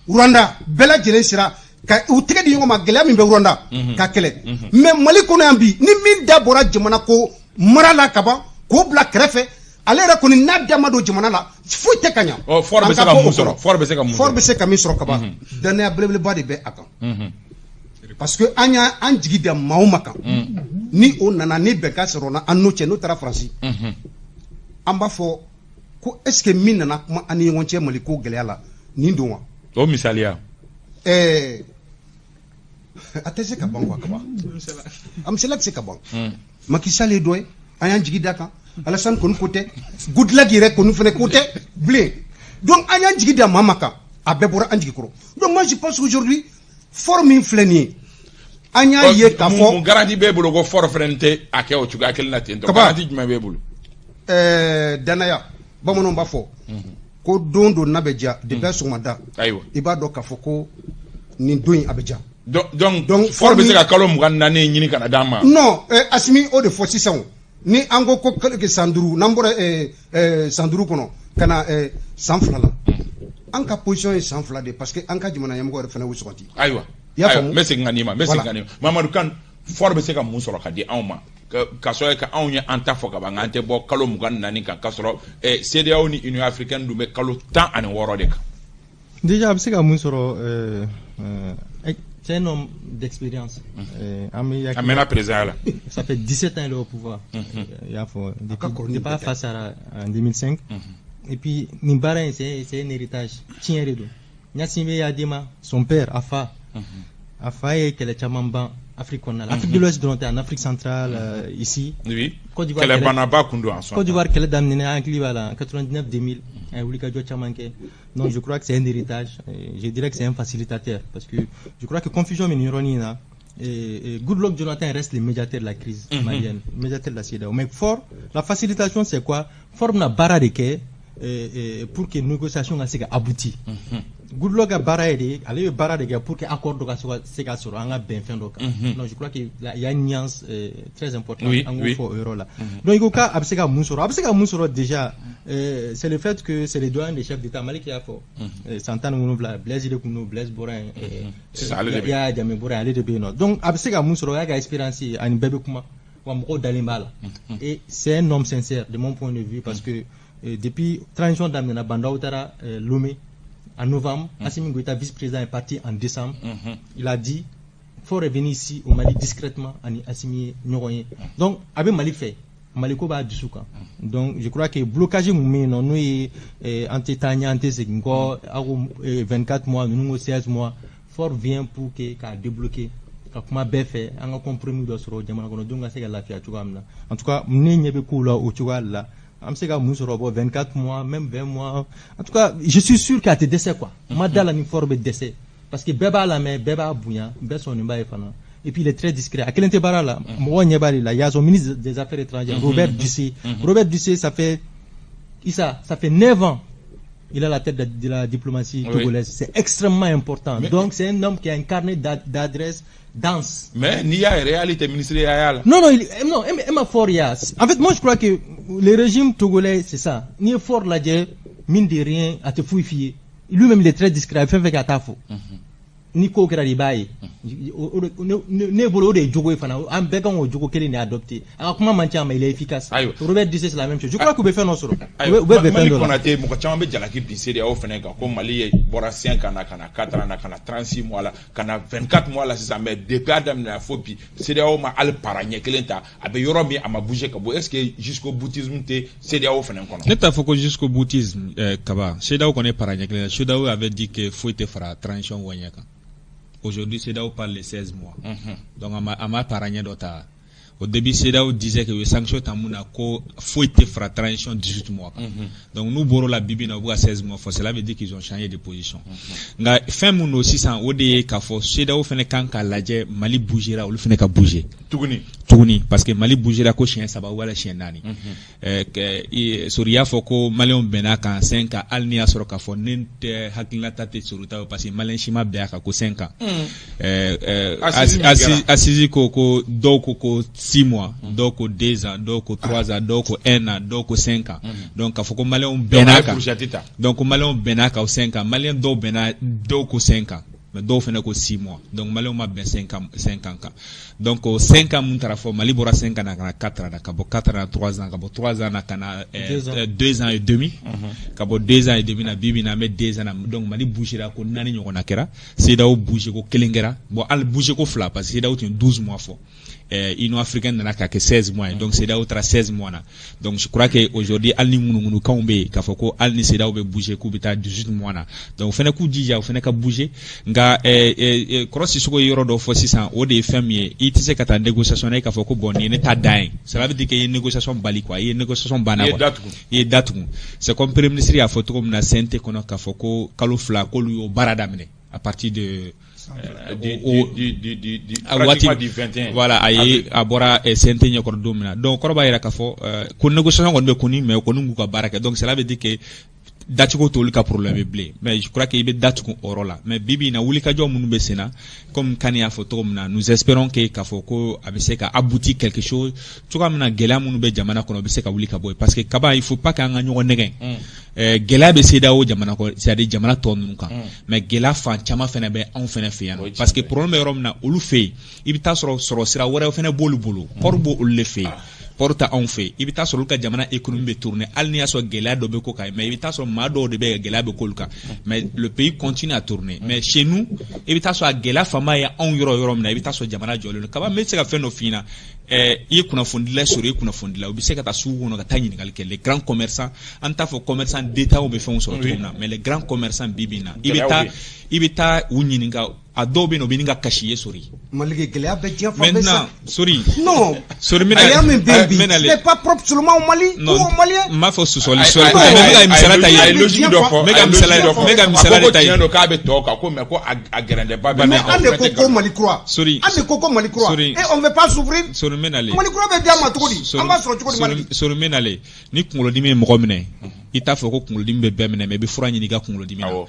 Rwanda bɛɛ lajɛlen sera ka u tɛgɛ di ɲɔgɔn ma, gɛlɛya min bɛ Rwanda ka kɛlɛ. Mais Mali kɔnɔ yan bi, ni min da bɔra jamana ko mara la ka ban k'o bila kɛrɛfɛ, ale yɛrɛ kɔni n'a da ma don jamana la, foyi tɛ ka ɲa. Ɔ, Faure bɛ se ka mun sɔrɔ? Faure bɛ se ka mun Faure sɔrɔ? bɛ se ka min sɔrɔ kaban, danaya belebeleba de bɛ a kan, parce que an y'a an jigi da maa o maa kan, ni o nana ni bɛnkan sɔrɔ an n'o cɛ, n'o taara Faransi, an b'a fɔ ko est ce que min nana kuma an ni ɲɔgɔn cɛ Mali ko gɛlɛya la nin don wa? O misaliya. A tɛ se ka ban quoi, kaba a misaliya tɛ se ka ban. Macky Sall ye dɔ ye, an y'an jigi da kan. Alassane kɔni ko tɛ, Goodluck yɛrɛ kɔni fɛnɛ ko tɛ bilen. Donc an y'an jigi da maa ma kan, a bɛɛ bɔra an jigi kɔrɔ. Donc moi, je pense qu'aujourd'hui, Faure min filɛ nin ye, an y'a ye k'a fɔ Mun garantie b'e bolo ko Faure fɛnɛ tɛ a kɛ o cogoya kelen na ten tɔ? Kaba. Garantie jumɛn b'e bolo? Danaya, bamananw b'a fɔ ko don dɔ n'a bɛ diya depuis a sɔgɔmada, i b'a dɔn k'a fɔ ko nin don in a bɛ diya. Donc Donc, Faure bɛ se Faure ka kalo 24 ɲini ka na d'an ma? Non, Assimi o de fɔ sisan o. Ni an ko ko san 5, n'an bɔra san 5 kɔnɔ ka na san 2 la, an ka position ye san 2 de, parce que an ka jamana ɲɛmɔgɔ yɛrɛ fana y'o sugandi. I y'a Ayiwa, faamu? n bɛ segin ka n'i ma, n bɛ segin Voilà. ka n'i ma. Mamadu Kan, Faure bɛ se ka mun sɔrɔ ka di anw ma, ka sɔrɔ ka anw ye an ta fɔ ka ban, an tɛ bɔ kalo 24 kan, k'a sɔrɔ CEDEAO ni Union africaine dun bɛ kalo 16 de kan? Déjà, a bɛ se ka mun sɔrɔ, c'est un homme d'expérience. An bɛ A mɛnna président la. Ça fait 17 ans qu'il est au pouvoir. I y'a fɔ ka kɔrɔ ni depuis bɛɛ a ta. fa sara en 2005. Et puis nin baara in, c'est un héritage. Tiɲɛ de don. Gnassingbé Eyadéma, son père, a fa. A fa ye kɛlɛ caman ban Afrique kɔnɔna la. Afrique de l'Ouest dɔrɔn tɛ, en Afrique centrale, ici. Côte d'Ivoire Kɛlɛbanaba kun don en son Côte temps. d'Ivoire kɛlɛ daminɛ, an hakili b'a la, en 99 2000, a ye wulikajɔ caman kɛ. Donc je crois que c'est un héritage. Et je dirais que c'est un facilitateur, parce que je crois que confusion min nin yɔrɔnin in na, et Goodluck Jonathan reste le médiateur de la crise malienne, médiateur de la CEDEAO. Mais Faure, la facilitation, c'est quoi? Faure bɛna baara de kɛ pour que négociation ka se ka aboutir. Goodluck ka baara ye de, ale bɛ baara de kɛ pour que accord dɔ ka se ka sɔrɔ, an ka bɛn fɛn dɔ kan. Donc je crois que là, il y a une nuance très importante an k'o fɔ o yɔrɔ la. Donc i ko k'a bɛ se ka mun sɔrɔ, a bɛ se ka mun sɔrɔ déjà, c'est le fait que c'est le doyen des chefs d'État. Malik y'a fɔ, san 17, Blaise de kun don, Blaise bɔra yen, Sisan ale de bɛ yen. Yaya Jammeh bɔra yen, ale de bɛ yen nɔ. Donc a bɛ se ka mun sɔrɔ, o y'a ka expérience ye, ani bɛɛ bɛ kuma wa, mɔgɔw dalen b'a la. Et c'est un homme sincère de mon point de vue, parce que depuis transition daminɛna, Bah N'Daw taara Lomé en novembre, Assimi Goïta, vice-président, est parti en décembre. Il a dit faut revenir ici au Mali discrètement, ani Assimi ye ɲɔgɔn ye. Donc a bɛ Mali fɛ, Mali ko b'a dusu kan. Donc je crois que blocage mun bɛ yen nɔ, n'o ye an tɛ taa ɲɛ, an tɛ segin kɔ, aw ko 24 mois, ninnu ko 16 mois, Faure vient pour que k'a débloquer, ka kuma bɛɛ fɛ, an ka compromis dɔ sɔrɔ, jamana kɔnɔdenw ka se ka lafiya cogoya min na. En tout cas, ne ɲɛ bɛ kow la o cogoya de la. An bɛ se ka mun sɔrɔ? Bɔ 24 mois, même 20 mois, en tout cas je suis sûr k'a tɛ dɛsɛ quoi. N ma da la ni Faure bɛ dɛsɛ, parce que bɛɛ b'a lamɛn, bɛɛ b'a bonya, bɛɛ sɔnnen b'a ye fana. Et puis il est très discret. A kelen tɛ baara la, mɔgɔw ɲɛ b'ale la. Il y a son ministre des Affaires étrangères, Robert Dussey. Robert Dussey, ça fait Issa, ça fait 9 ans il a la tête de la diplomatie togolaise. C'est extrêmement important. Donc c'est un homme qui a un carnet d'adresses dense. Mais n'i y'a yɛrɛ, hali tɛ ministre ya la. Non, non, non, Emma Faure, il y a. En fait, moi, je crois que le régime togolais, c'est ça. Ni Faure lajɛ, mine de rien, a tɛ foyi f'i ye. Lui-même, il est très discret. Fɛn fɛn kɛ, a t'a fɔ. Ni ko kɛra de, i b'a ye. Ne bolo, o de ye jogo ye fana. An bɛɛ kan k'o jogo kelen de adopter. A ka kuma man ca, mais il est efficace. Robert Dussey, c'est la même chose. Je crois k'u bɛ fɛn dɔ sɔrɔ. U bɛ bɛn fɛn Mali dɔ la. Konate, mɔgɔ caman bɛ jalaki bin CEDEAO fɛnɛ kan ko Mali ye bɔra 5 ans na ka na 4 ans na, ka na 36 mois la, ka na 24 mois la sisan. Mais depuis a daminɛ fo bi, CEDEAO ma hali para ɲɛ kelen ta. A bɛ yɔrɔ min, a ma bouger ka bɔ. Est ce que jusqu'au boutisme tɛ CEDEAO fɛnɛ kɔnɔ? Ne t'a fɔ ko jusqu'au boutisme, Kaba. CEDEAO kɔni ye para ɲɛ kelen. CEDEAO avait dit que foyi tɛ fara transition wɔɲɛ kan. Aujourd'hui, CEDEAO parle de 16 mois. Donc a ma para ɲɛ dɔ ta. Au début, CEDEAO disait que u ye sanction ta mun na, ko foyi tɛ fara transition 18 mois kan. Donc n'u bɔr'o la bi bi in na, u bɛ ka 16 mois fɔ, cela veut dire qu'ils ont changé de position. Nka fɛn mun don sisan, o de ye k'a fɔ CEDEAO fana kan k'a lajɛ, Mali bougera, olu fana ka bouger tuguni. Tuguni, parce que Mali bougera ko siɲɛ saba wala siɲɛ naani. Sori y'a fɔ ko maliyɛnw bɛn'a kan 5 ans, hali n'i y'a sɔrɔ k'a fɔ ne tɛ hakilinata tɛ Sori ta ye, parce que maliyɛn si ma bɛn a kan ko 5 ans. Assise ko dɔw ko 6 mois, dɔw ko 2 ans, dɔw ko 3 ans, dɔw ko 1 an, dɔw ko 5 ans. Donc k'a fɔ ko maliyɛnw bɛn'a kan, donc ko maliyɛnw bɛn'a kan 5 ans, maliyɛn dɔw bɛnna, dɔw ko 5 ans, mais dɔw fana ko 6 mois. Donc maliyɛnw ma bɛn 5 ans, 5 ans kan. Donc 5 ans mun taara fɔ, Mali bɔra 5 ans na ka na 4 ans na, ka bɔ 4 ans na 3 ans, ka bɔ 3 ans na ka na 2 ans et demi, ka bɔ 2 ans et demi na, bi bi in na an bɛ 2 ans na. Donc Mali bougera ko naani ɲɔgɔnna kɛra, CEDEAO bouger ko kelen kɛra, bon, hali bouger ko fila, parce que CEDEAO tun ye 12 mois fɔ. Union africaine nana ka kɛ 16 mois ye, donc CEDEAO taara 16 mois na. Donc je crois que aujourd'hui, hali ni ŋunuŋunukanw bɛ yen k'a fɔ ko hali ni CEDEAO bɛ bouger k'u bɛ taa 18 mois na, donc o fana k'u jija, o fana ka bouger. Nka Kɔrɔ Sisoko ye yɔrɔ dɔ fɔ sisan, o de ye fɛn min ye, i tɛ se ka taa négociation na e k'a fɔ ko bon, nin ye ne ta dan ye. Cela veut dire que i ye négociation bali quoi, i ye négociation banna quoi, i ye datugu. C'est comme premier ministre y'a fɔ cogo min na CNT kɔnɔ, k'a fɔ ko kalo 2 k'olu y'o baara daminɛ à partir de waati 21. Voilà, a ye a bɔra CNT ɲɛkɔrɔ don min na. Donc kɔrɔ b'a jira k'a fɔ ko négociation kɔni bɛ koni, mais kɔni k'u ka baara kɛ. Donc cela veut dire que dacogo t'olu ka problème ye bilen, mais je crois que i bɛ datugu o yɔrɔ la. Mais bi bi in na, wulikajɔ minnu bɛ sen na, comme Kani y'a fɔ cogo min na, nous espérons que k'a fɔ ko a bɛ se ka aboutir quelque chose cogoya min na, gɛlɛya minnu bɛ jamana kɔnɔ, o bɛ se ka wuli ka bɔ yen. Parce que kaba, il faut pas k'an ka ɲɔgɔn nɛgɛn. Gɛlɛya bɛ CEDEAO jamana kɔnɔ, c'est à dire jamana tɔ ninnu kan, mais gɛlɛya fan caman fana bɛ anw fana fɛ yan nɔ, parce que problème bɛ yɔrɔ min na, olu fɛ yen, i bɛ taa sɔrɔ sira wɛrɛw fana b'olu bolo, port b'olu de fɛ yen, port ta anw fɛ. I bɛ taa sɔrɔ olu ka jamana économie bɛ tourner, hali n'i y'a sɔrɔ gɛlɛya dɔ bɛ ko kan, mais i bɛ taa sɔrɔ maa dɔw de bɛ gɛlɛya bɛ k'olu kan, mais le pays continue à tourner. Mais chez nous, i bɛ taa sɔrɔ a gɛlɛya fanba ye anw yɔrɔ yɔrɔ min na, i bɛ taa sɔrɔ jamana jɔlen don. Kaba, n bɛ se ka fɛn dɔ f'i ɲɛna, i ye kunnafonidila sɔrɔ, i ye kunnafonidila, u bɛ se ka taa sugu kɔnɔ ka taa ɲininkali kɛ les grands commerçants. An t'a fɔ commerçant détaillants bɛ fɛnw sɔrɔ cogo min na, mais les grands commerçants, bi bi in na, i bɛ taa u ɲininka, a dɔw bɛ yen nɔ, u bɛ ɲini ka kasi ye sori. Maliki, gɛlɛya bɛ diɲɛ fan bɛɛ sa. Maintenant, sori. Non. Sori, n bɛna gɛlɛya min bɛ yen bi, n bɛna ce n'est pas propre seulement au Mali non ou aux Maliens. N m'a fɔ sɔsɔli sɔsɔli, mais n bɛ ka misaliya ta A ye yen. logique dɔ fɔ. N bɛ ka misaliya, n bɛ ka misaliya de ta A ko yen. tiɲɛ don k'a bɛ tɔw kan ko, mais ko a gɛrɛndɛba bɛ Mais an de ko ko Mali kura. Sori. An de ko ko Mali kura. Sori. Et on veut pas souffrir. Sori, n bɛ nalen. Mali kura bɛ di an ma cogo di? An b'a sɔrɔ cogo di, Maliki? Sori, n bɛ nalen. Ni kunkolodimi ye mɔgɔ minɛ, i t'a fɔ ko kunkolodimi bɛ bɛɛ minɛ, mais i bɛ fura ɲini i ka kunkolodimi na.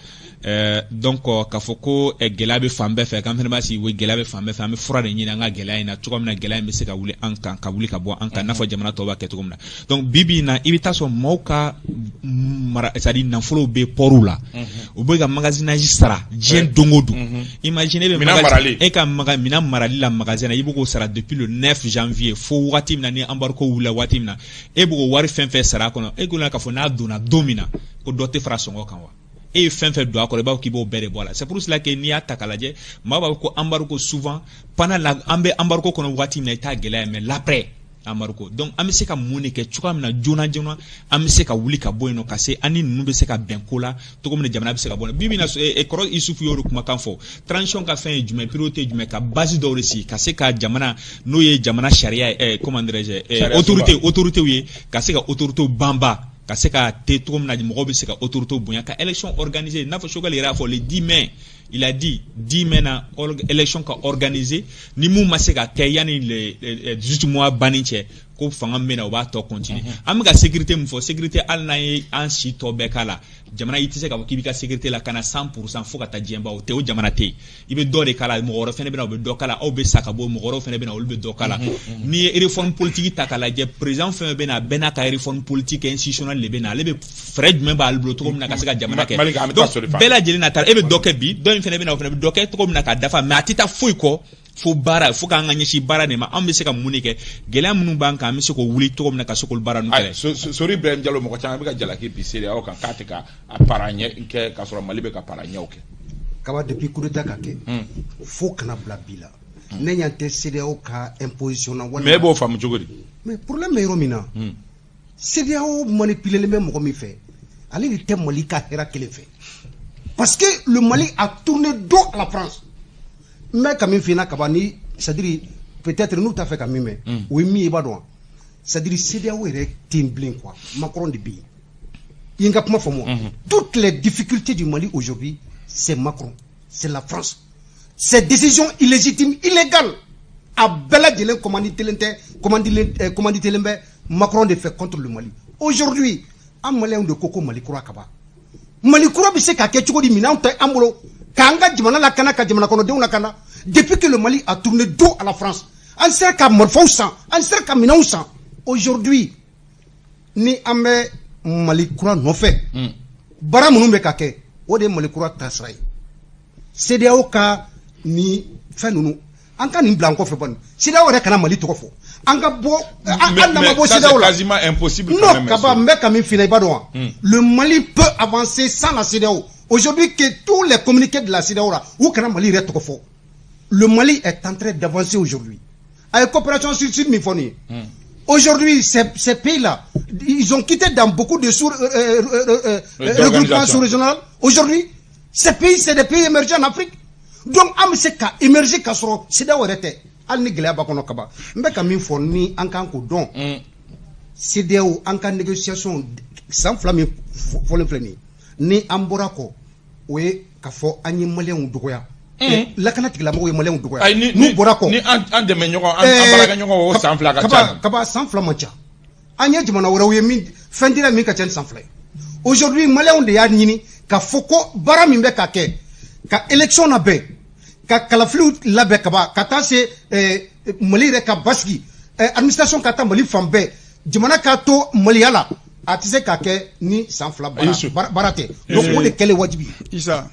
Donc k'a fɔ ko gɛlɛya bɛ fan bɛɛ fɛ, k'an fana b'a sigi, gɛlɛya bɛ fan bɛɛ fɛ, an bɛ fura de ɲini an ka gɛlɛya in na cogo min na, gɛlɛya in bɛ se ka wuli an kan, ka wuli ka bɔ an kan, i n'a fɔ jamana tɔw b'a kɛ cogo min na. Donc bi bi in na, i bɛ taa sɔrɔ maaw ka mara, c'est à dire nafolow bɛ pɔriw la, u bɛ ka magasinage sara diɲɛ don o don. Imagine, e bɛ Minɛn marali. E ka minɛn marali la magasin na, i bɛ k'o sara depuis le 9 janvier fo waati min na ni embargo wulila, waati min na e bɛ k'o wari fɛn fɛn sara a kɔnɔ, e ko k'a fɔ n'a donna don min na ko dɔ tɛ fara sɔngɔ kan wa? E ye fɛn fɛn don a kɔrɔ, i b'a fɔ k'i b'o bɛɛ de bɔ a la. C'est pour cela que n'i y'a ta k'a lajɛ, maa b'a fɔ ko embargo, souvent pendant la, an bɛ embargo kɔnɔ waati min na, i t'a gɛlɛya ye, mais l'après embargo, donc an bɛ se ka mun de kɛ cogoya min na joona joona an bɛ se ka wuli ka bɔ yen nɔ, ka se an ni ninnu bɛ se ka bɛn ko la cogo min na, jamana bɛ se ka bɔ bi bi in na. Kɔrɔ Isufu y'o de kumakan fɔ, transition ka fɛn ye jumɛn, priorité ye jumɛn, ka base dɔw de sigi ka se ka jamana, n'o ye jamana sariya ye, comment dirais-je, Sariya. Autorité ye, ka se ka autorité banba, ka se ka te cogo min na mɔgɔw bɛ se ka autorité bonya, ka élection organiser, n'a fɔ Choguel yɛrɛ y'a fɔ le 10 mai, il a dit 10 mai na élection ka organiser, ni mun ma se ka kɛ yanni le 18 mois banni cɛ, ko fanga min bɛ na, o b'a tɔ continuer. An bɛ ka sécurité min fɔ, sécurité, hali n'an ye an si tɔ bɛɛ k'a la, jamana i tɛ se k'a fɔ k'i b'i ka sécurité la ka na 100% fo ka taa diɲɛ ban, o tɛ, o jamana tɛ yen. I bɛ dɔ de k'a la, mɔgɔ wɛrɛ fɛnɛ bɛ na, o bɛ dɔ k'a la, aw bɛ sa ka bɔ, mɔgɔ wɛrɛw fɛnɛ bɛ na, olu bɛ dɔ k'a la. N'i ye réforme politique ta k'a lajɛ, président fɛn fɛn bɛ na, a bɛɛ n'a ka réforme politique institutionnelle de bɛ na, ale bɛ fɛɛrɛ jumɛn b'ale bolo cogo min na ka se ka jamana kɛ. Maliki, an bɛ taa Donc sori fan. bɛɛ lajɛlen na taara, e bɛ dɔ kɛ bi, dɔ in fɛnɛ bɛ na, o fɛnɛ bɛ dɔ kɛ cogo min na k'a dafa, mais a tɛ taa foyi kɔ fo baara, fo k'an ka ɲɛsin baara de ma. An bɛ se ka mun de kɛ? Gɛlɛya minnu b'an kan, an bɛ se k'o wuli cogo min na, ka se k'olu baara ninnu Ayi, kɛlɛ. Sori Ibrahim Jalo, mɔgɔ caman bɛ ka jalaki bi CEDEAO kan k'a tɛ ka a para ɲɛ kɛ, k'a sɔrɔ Mali bɛ ka para ɲɛw kɛ. Kaba, depuis coup d'état ka kɛ fo kana bila bi la, ne ɲɛ tɛ CEDEAO ka imposition na walima Mais e b'o faamu cogo di? Mais problème bɛ yɔrɔ min na, CEDEAO manipulé bɛ mɔgɔ min fɛ, ale de tɛ Mali ka hɛrɛ kelen fɛ, parce que le Mali a tourné dos à la France. N bɛ ka min f'i ɲɛna, Kaba, ni c'est à dire Peut-être n'u t'a fɛ ka min mɛn, o ye min ye, i b'a dɔn wa? C'est à dire, CEDEAO yɛrɛ tɛ yen bilen quoi, Macron de bɛ yen. I ye n ka kuma faamu wa? Toutes les difficultés du Mali aujourd'hui, c'est Macron, c'est la France. Ces décisions illégitimes, illégales, a bɛɛ lajɛlen commanditelen tɛ, commanditelen bɛ Macron de fɛ contre le Mali. Aujourd'hui, an Maliyɛnw de ko ko Mali kura ka ban. Mali kura bɛ se ka kɛ cogo di, minɛnw tɛ an bolo k'an ka jamana lakana, ka jamana kɔnɔdenw lakana? Depuis que le Mali a tourné dos à la France, an sera ka marifaw san, an sera ka minɛnw san. Aujourd'hui, ni an bɛ Mali kura nɔfɛ, baara minnu bɛ ka kɛ, o de ye Mali kura taasira ye. CEDEAO ka ni fɛn ninnu, an ka nin bila an kɔfɛ bani. CEDEAO yɛrɛ kana Mali tɔgɔ fɔ. An ka bɔ, an n'an ma bɔ Ça, CEDEAO c'est la. quasiment impossible quand Non, même. Kaba, n bɛ ka min f'i ɲɛna, i b'a dɔn wa? Le Mali peut avancer sans la CEDEAO. Aujourd'hui, que tous les communiqués de la CEDEAO là, u kana Mali yɛrɛ tɔgɔ fɔ. Le Mali est en train d'avancer aujourd'hui. Avec coopération sud-sud min fɔ nin ye. Aujourd'hui, ces pays-là, ils ont quitté dans beaucoup de sous, regroupements d'organisations. Sous-régionaux. Aujourd'hui, ces pays, c'est des pays émergents en Afrique. Donc, an bɛ se ka émerger ka sɔrɔ CEDEAO yɛrɛ tɛ. Hali ni gɛlɛya b'a kɔnɔ kaban. N bɛ ka min fɔ ni an kan k'o dɔn. CEDEAO, an ka négociation san 2 min fɔlen filɛ nin ye, ni an bɔra kɔ, o ye k'a fɔ an ye Maliyɛnw dɔgɔya. Lakana tigilamɔgɔw ye Maliyɛnw dɔgɔya. Ayi, ni N'u bɔra kɔ. Ni an dɛmɛ ɲɔgɔn, an baarakɛ ɲɔgɔn, o san 2 ka Kaba, ca. Kaba, san 2 man ca. An ye jamana wɛrɛw ye min fɛn dira min ka ca ni san 2 ye. Aujourd'hui, Maliyɛnw de y'a ɲini ka fɔ ko baara min bɛ ka kɛ, ka élection labɛn, ka kalafiliw labɛn kaba, ka taa se Mali yɛrɛ ka basigi, administration ka taa Mali fan bɛɛ, jamana k'a to maliya la, a tɛ se ka kɛ ni san 2 Youssou. baara tɛ. Donc o de kɛlen wajibi ye. Issa,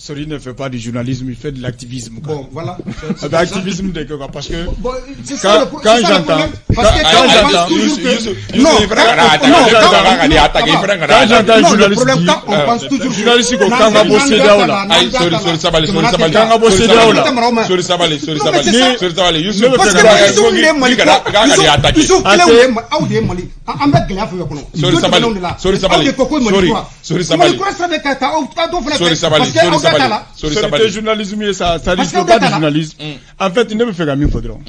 Sori ne fait pas du journalisme, il fait de l'activisme, quoi. Bon, voilà. Ah ben, activisme de quoi? Parce que Bon, c'est ça quand, le, quand c'est ça le j'entends, problème. Parce que quand quand on j'entends, pense toujours Youssou, que Youssou, non, il faudrait qu'on attaque, non, il faudrait quand- qu'on attaque, il faudrait qu'on quand j'entends un Non, le journaliste problème, dire, quand on pense toujours journaliste ko k'an ka bɔ CEDEAO la. Ayi, Sori, Sori, sabali, Sori, sabali. K'an ka bɔ CEDEAO la. Sori, sabali, Sori, Non, mais sabali. c'est ça. Sori, sabali, Youssou. Parce que Parce Youssouf de ye Mali k'a ka attaquer. Youssouf Ah, kelenw c'est- de ye aw de ye Mali, an bɛ gɛlɛya fɛn fɛn kɔnɔ. Sori, Jo sabali. tɛmɛnenw de la. Sori, sabali. Aw de ko ko Mali Sori, kura. Sori, sabali. Mali kura sira bɛ ka taa aw dɔw fana Sori, fɛ. sabali, Parce que Sori, aw da t'a sabali. la. Sori, Sori sabali. tɛ journalisme ye ça, ça Parce risque que pas aw da du t'a la. journalisme. En fait, ne bɛ fɛ ka min fɔ dɔrɔn,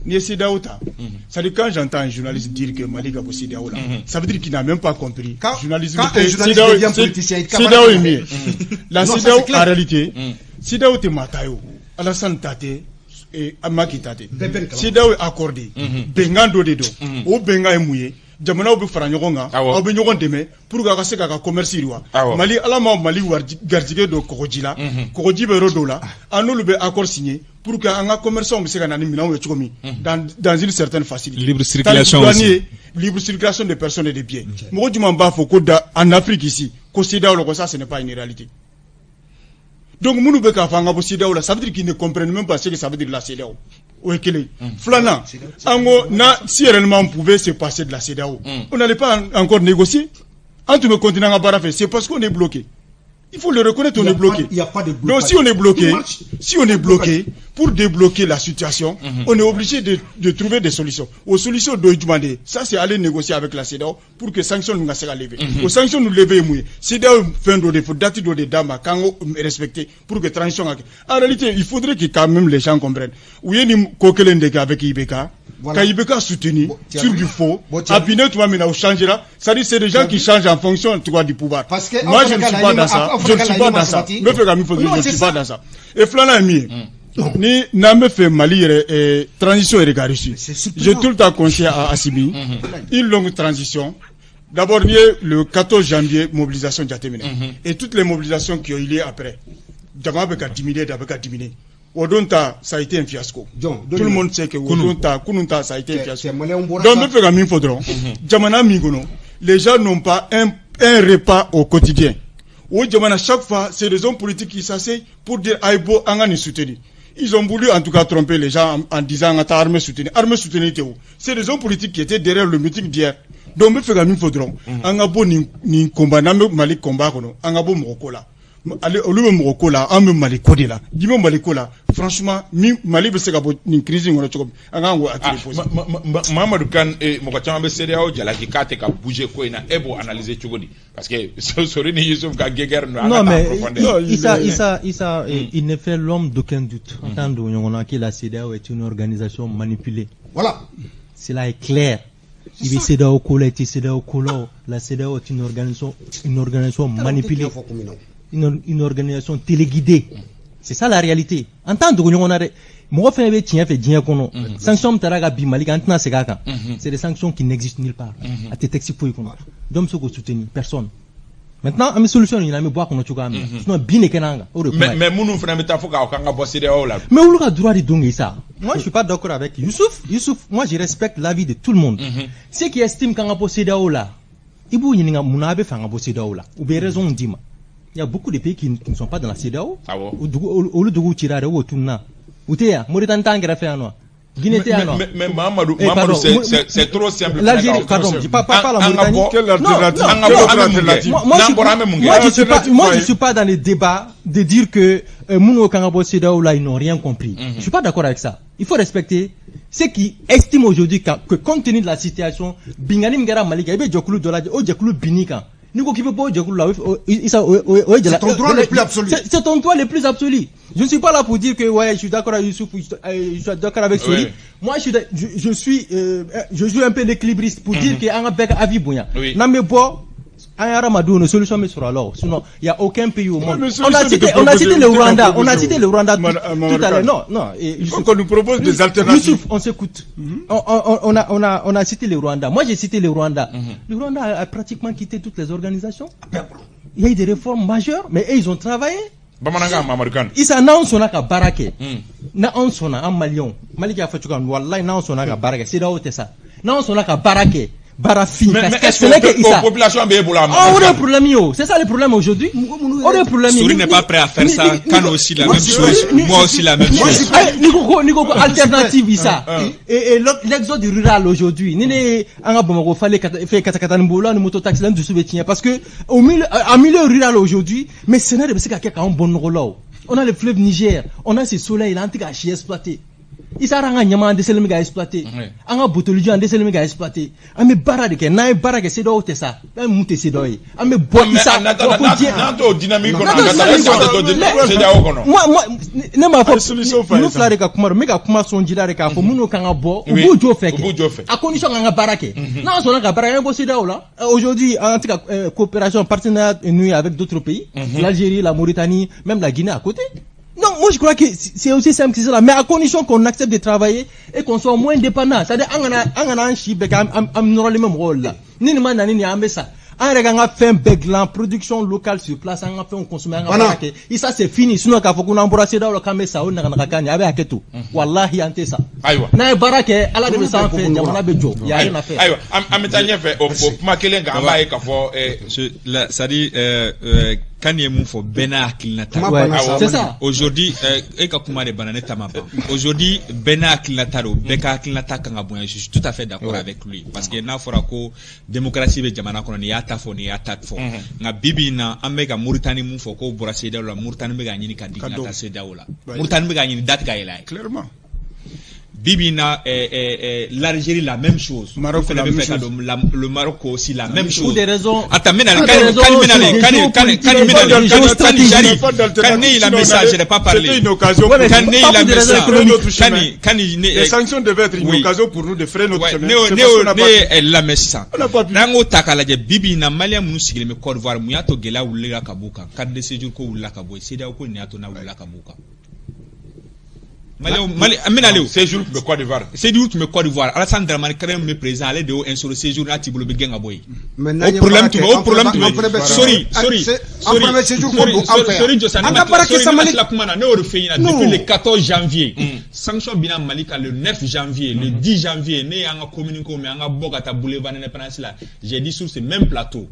n'i ye CEDEAO ta, c'est-à-dire, quand j'entends un journaliste dire que Mali ka bɔ CEDEAO la, ça veut dire qu'il n'a même pas compris journalisme. Quand un journaliste CEDEAO devient politicien, il CEDEAO ye min ye, la Non, ça, CEDEAO c'est clair. en réalité, CEDEAO tɛ maa ta ye o, Alassane ta tɛ, Macky ta tɛ. Bɛɛ bɛ nin kalama. CEDEAO ye accord de ye, bɛnkan dɔ de don. O bɛnkan ye mun ye? Jamanaw bɛ fara ɲɔgɔn kan, aw bɛ ɲɔgɔn dɛmɛ pour que a ka se k'a ka commerce yiriwa. Mali, Ala ma Mali garijɛgɛ don kɔgɔji la, kɔgɔji bɛ yɔrɔ dɔw la, an n'olu bɛ accord signé pour que an ka commerçants bɛ se ka na ni minɛnw ye cogo min dans une certaine facilité. Libre circulation Tali aussi. douanier, libre circulation de personnes et de biens. Mɔgɔ jumɛn b'a fɔ ko da en Afrique ici ko CEDEAO la, ko ça, ce n'est pas une réalité? Donc minnu bɛ k'a fɔ an ka bɔ CEDEAO la, ça veut dire qu'ils ne comprennent même pas ce que ça veut dire, la CEDEAO. O ye kelen ye. Filanan, an ko na, si réellement on pouvait se passer de la CEDEAO, on n'allait pas encore négocier, an tun bɛ continuer an ka baara fɛ. C'est parce qu'on est bloqué, il faut le reconnaître, on Il y a est bloqué. Il y a pas de Donc blocage. si on est bloqué, Il marche. Si on est bloqué, pour débloquer la situation, on est obligé de trouver des solutions. Aux solutions de demander, ça, c'est aller négocier avec la CEDEAO pour que sanctions nous ka lever. Aux sanctions nous lever ye mun ye? CEDEAO fɛn dɔ de fɔ, date dɔ de d'a ma k'an k'o respecter pour que transition ka kɛ. En réalité, il faudrait que quand même les gens comprennent. U ye nin ko kelen de kɛ avec IBK. Voilà. Quand IBK soutenu Bon, tu as sur vu. Du faux, Bon, tu as a binnen tuma min na, o changera. C'est-à-dire, c'est des gens qui changent en fonction, tu vois, du pouvoir. Parce que Moi, je ne suis pas dans ça. Je ne suis pas dans ça. N bɛ fɛ ka min fɔ dɔrɔn, Non, je ne c'est suis ça. Pas dans ça. Et filanan ye min ye, ni n'an bɛ fɛ Mali yɛrɛ transition yɛrɛ ka réussir, C'est surprenant. J'ai tout le temps conseillé à Assimi une longue transition. D'abord, n'i ye le 14 janvier mobilisation jateminɛ et toutes les mobilisations qui ont eu lieu après, jama bɛ ka diminuer de, a bɛ ka diminuer. O don ta, ça a été un fiasco. Jɔn, Tout le monde sait que o don ta, kunun ta, ça a été un fiasco. Cɛ Maliyɛnw bɔra Donc sa. n bɛ fɛ ka min fɔ dɔrɔn, jamana min kɔnɔ, les gens n'ont pas un repas au quotidien, o jamana, chaque fois, c'est des hommes politiques qui s'asseyent pour dire a ye bɔ an ka nin soutenir. Ils ont voulu en tout cas tromper les gens en disant an ka taa armée soutenir. Armée soutenir tɛ o, c'est des hommes politiques qui étaient derrière le meeting d'hier. Donc n bɛ fɛ ka min fɔ dɔrɔn, an ka bɔ nin combat, n'an bɛ Mali combat kɔnɔ, an ka bɔ mɔgɔ ko la. Ale olu bɛ mɔgɔ ko la, an bɛ Mali ko de la. N'i bɛ Mali ko la, franchement, min Mali bɛ se ka bɔ nin crise in kɔnɔ cogo min, an kan k'o acte poser. Mamadu Kan, mɔgɔ caman bɛ CEDEAO jalaki k'a tɛ ka bouger ko in na. E b'o analyser cogo di? Parce que Sori ni Youssouf ka guéguerre ninnu, an Non, ka taa mais en profondeur. Issa, Issa, Issa, il ne fait l'homme d'aucun doute. En tant que la CEDEAO est une organisation manipulée. Voilà. Cela est clair. I bɛ CEDEAO ko la, i tɛ CEDEAO ko la o, la CEDEAO est une organisation manipulée, une organisation téléguidée. C'est ça la réalité. An t'an dogo ɲɔgɔn na dɛ. Mɔgɔ fɛn bɛ tiɲɛ fɛ diɲɛ kɔnɔ. Sanction min taara ka bin Mali kan, an tɛna segin a kan. C'est des sanctions qui n'existent nulle part. A tɛ texte foyi kɔnɔ. Jɔn bɛ se k'o soutenir? Personne. Maintenant, an bɛ solution ɲini, an bɛ bɔ a kɔnɔ cogoya min na. Sinon bin de kɛnɛ an kan. O de kuma Mais ye. mais minnu fana bɛ taa fo k'aw kan ka bɔ CEDEAO la. Mais olu ka droit de don ça. Moi, je suis pas d'accord avec Youssouf. Youssouf, moi, je respecte l'avis de tout le monde. Ceux qui estiment qu'an ka bɔ CEDEAO la, i b'u ɲininka mun na a bɛ fɛ an ka bɔ CEDEAO la. U bɛ raison d'i ma. Il y a beaucoup de pays qui ne sont pas dans la CEDEAO. Awɔ. O dugu olu duguw cira de, o tununa. U tɛ yan. Mauritanie t'an kɛrɛfɛ yan nɔ. Guinée tɛ yan nɔ. Mais Mamadou, Eh, Mamadou, pardon, c'est trop simple. L'Algérie, pardon, je parle pas, pas la An ka Mauritanie. bɔ- Quelle alternative? Non, An ka non, bɔ, an bɛ mun kɛ? Moi, N'an bɔra, an bɛ mun kɛ? moi, je suis pas, moi, je Alternative. suis pas dans les débats de dire que minnu kan ka bɔ CEDEAO là, ils n'ont rien compris. Je suis pas d'accord avec ça. Il faut respecter ceux qui estiment aujourd'hui que compte tenu de la situation, bingani min kɛra Mali kan, i bɛ jɛkulu dɔ lajɛ, o jɛkulu binni kan. N'i ko k'i bɛ bɔ o jɛkulu la, Issa, o ye jala. C'est ton droit le plus absolu. C'est ton droit le plus absolu. Je ne suis pas là pour dire que ouais, je suis d'accord avec Youssouf, je suis d'accord avec Sori. Moi, je joue un peu l'équilibriste pour dire que an ka bɛɛ ka avis bonya. N'an bɛ bɔ, an ye hadamadenw solution bɛ sɔrɔ a la o. Sinon, il y a aucun pays au monde. Mais On a solution cité, de on a cité le proposer, Rwanda, on a proposer. cité le Rwanda tout, Mamadou tout à l'heure. Kane. Non, non. Et Il faut Youssouf, qu'on nous propose des alternatives. Youssouf, on s'écoute. On a cité le Rwanda. Moi, j'ai cité le Rwanda. Le Rwanda a pratiquement quitté toutes les organisations. Il y a eu des réformes majeures, mais eux, ils ont travaillé. Bamanankan, Mamadou Kane. Isa, n'anw sɔnna ka baara kɛ, na anw sɔnna, an maliyɛnw, Mali y'a fɔ cogoya min, walayi, n'anw sɔnna ka baara kɛ, CEDEAO tɛ sa, n'anw sɔnna ka baara kɛ, baara fin, Mais, ka mais ka est-ce sɛnɛ que kɛ, Isa. population b'e bolo a Oh, o de ye problème ye o. C'est ça le problème aujourd'hui. O de ye problème ye. Souris n'est pas prêt à faire ça. Kane aussi la même chose. Moi aussi la même chose. Ayi, n'i ko alternative, Isa. Et l'exode rural aujourd'hui, ni ne ye an ka Bamakɔ falen fɛn katakatanin bolilaw ni moto taxi la, n dusu bɛ tiɲɛ parce que au milieu en milieu rural aujourd'hui, mais sɛnɛ de bɛ se ka kɛ k'anw bɔ nɔgɔ la o. On a le fleuve Niger, on a ce soleil là, an tɛ k'a si exploiter. Isa, an ka ɲama, an dɛsɛlen bɛ ka exploiter. An ka butoliju, an dɛsɛlen bɛ ka exploiter. An bɛ baara de kɛ. N'an ye baara kɛ, CEDEAO tɛ sa. An mun tɛ CEDEAO ye? An bɛ bɔ, Isa. Mais ko diɲɛ n'an t'o dynamique kɔnɔ, N'an t'o an ka taa dynamique est-ce que an tɛ kɔnɔ. to Mais- CEDEAO kɔnɔ? Moi, ne m'a A ye solution fɔ fɔ a ye ninnu sa. fila de ka kuma don. N bɛ ka kuma sɔn ji la de k'a fɔ minnu kan ka bɔ, u Oui. b'u jɔ fɛ U b'u jɔ fɛ. kɛ, à condition k'an ka baara kɛ. N'an sɔnna ka baara kɛ, an bɛ bɔ CEDEAO la. Aujourd'hui, an tɛ ka coopération, partenariat noué avec d'autres pays, l'Algérie, la Mauritanie, même la Guinée à côté. Non, moi je crois que c'est aussi simple que cela, mais à condition qu'on accepte de travailler et qu'on soit moins dépendant. C'est-à-dire, an kana an si bɛɛ kɛ an nɔrɔlen bɛ mɔgɔw la. Ni nin ma na ni nin ye, an bɛ sa. An yɛrɛ k'an ka fɛn bɛɛ dilan, production locale sur place, an ka fɛnw consommer, an ka Voilà. baara kɛ. Isa, c'est fini. Sinon k'a fɔ ko n'an bɔra CEDEAO la k'an bɛ sa, o naganagakan nin, a bɛ hakɛ to. Walahi, an tɛ sa. Ayiwa. N'an ye baara kɛ, Ala de bɛ s'an fɛ, jamana bɛ jɔ. Y a rien à faire. Ayiwa, an bɛ taa ɲɛfɛ o kuma kelen kan, an b'a ye k'a fɔ C'est-à-dire, kan ye mun fɔ, bɛɛ n'a hakilinata. Kuma Ouais, banna sa. c'est ça. Aujourd'hui, e ka kuma de banna, ne ta ma ban. Aujourd'hui, bɛɛ n'a hakilinata don, bɛɛ ka hakilinata kan ka bonya. Je suis tout à fait d'accord avec lui parce que n'a fɔra ko démocratie bɛ jamana kɔnɔ, nin y'a ta fɔ, nin y'a ta fɔ. Nka bi bi in na, an bɛ ka Mauritanie mun fɔ k'o bɔra CEDEAO la, Mauritanie bɛ ka ɲini ka digi ka dɔn. taa CEDEAO la. Ouais. Mauritanie bɛ ka ɲini, da tɛ ka yɛlɛ a ye. Clairement. Bi bi in na, l'Algérie la même chose. Maroc, Olu fana la bɛ même fɛ ka chose. don le Maroc aussi la même chose. Pour des raisons. Attends, mais Pour des raisons Kani, géopolitiques, Kani, géostratégiques. j'arrive. Pas d'alternative, Kani, il a sinon mis on ça, allait- je n'ai pas parlé. C'était une occasion Ouais, mais pour Kani, pas il a pour des mis raisons ça. économiques. notre chemin. Kani, Kani, Les sanctions devaient être une oui. occasion pour nous de freiner notre Ouais, chemin. ne C'est ne parce qu'on n'a ne pas ye lamɛn sisan. On n'a pas pu. N'an k'o ta k'a lajɛ, bi bi in na, maliyɛn minnu sigilen bɛ Côte d'Ivoire, mun y'a to gɛlɛya wulila ka b'u kan? Carte de séjour ko wulila ka bɔ yen, CEDEAO ko nin y'a to n'a wulila ka b'u kan. Maliyɛnw, Mali, an bɛna ale o. Séjour tun bɛ Côte d'Ivoire. Séjour tun bɛ Côte d'Ivoire. Alassane Dramane Traoré min bɛ président, ale de y'o instauré. Séjour n'a t'i bolo, i bɛ gɛn ka bɔ yen. Mais n'an O ye problème baara tun kɛ, bɛ, o an problème fana tun bɛ- an fana bɛ. bɛ Sori, an Sori, an fana bɛ séjour ko don an fɛ yan. Sori Josa, An ka baara kɛ Sori, ne ma Samali. tila kuma na, ne y'o de f'e ɲɛna Non. depuis le 14 janvier. Sanction binna Mali kan le 9 janvier, le 10 janvier, ne y'an ka communiqué mɛn, an ka bɔ ka taa boulevard indépendance la. J'ai dit sur ce même plateau.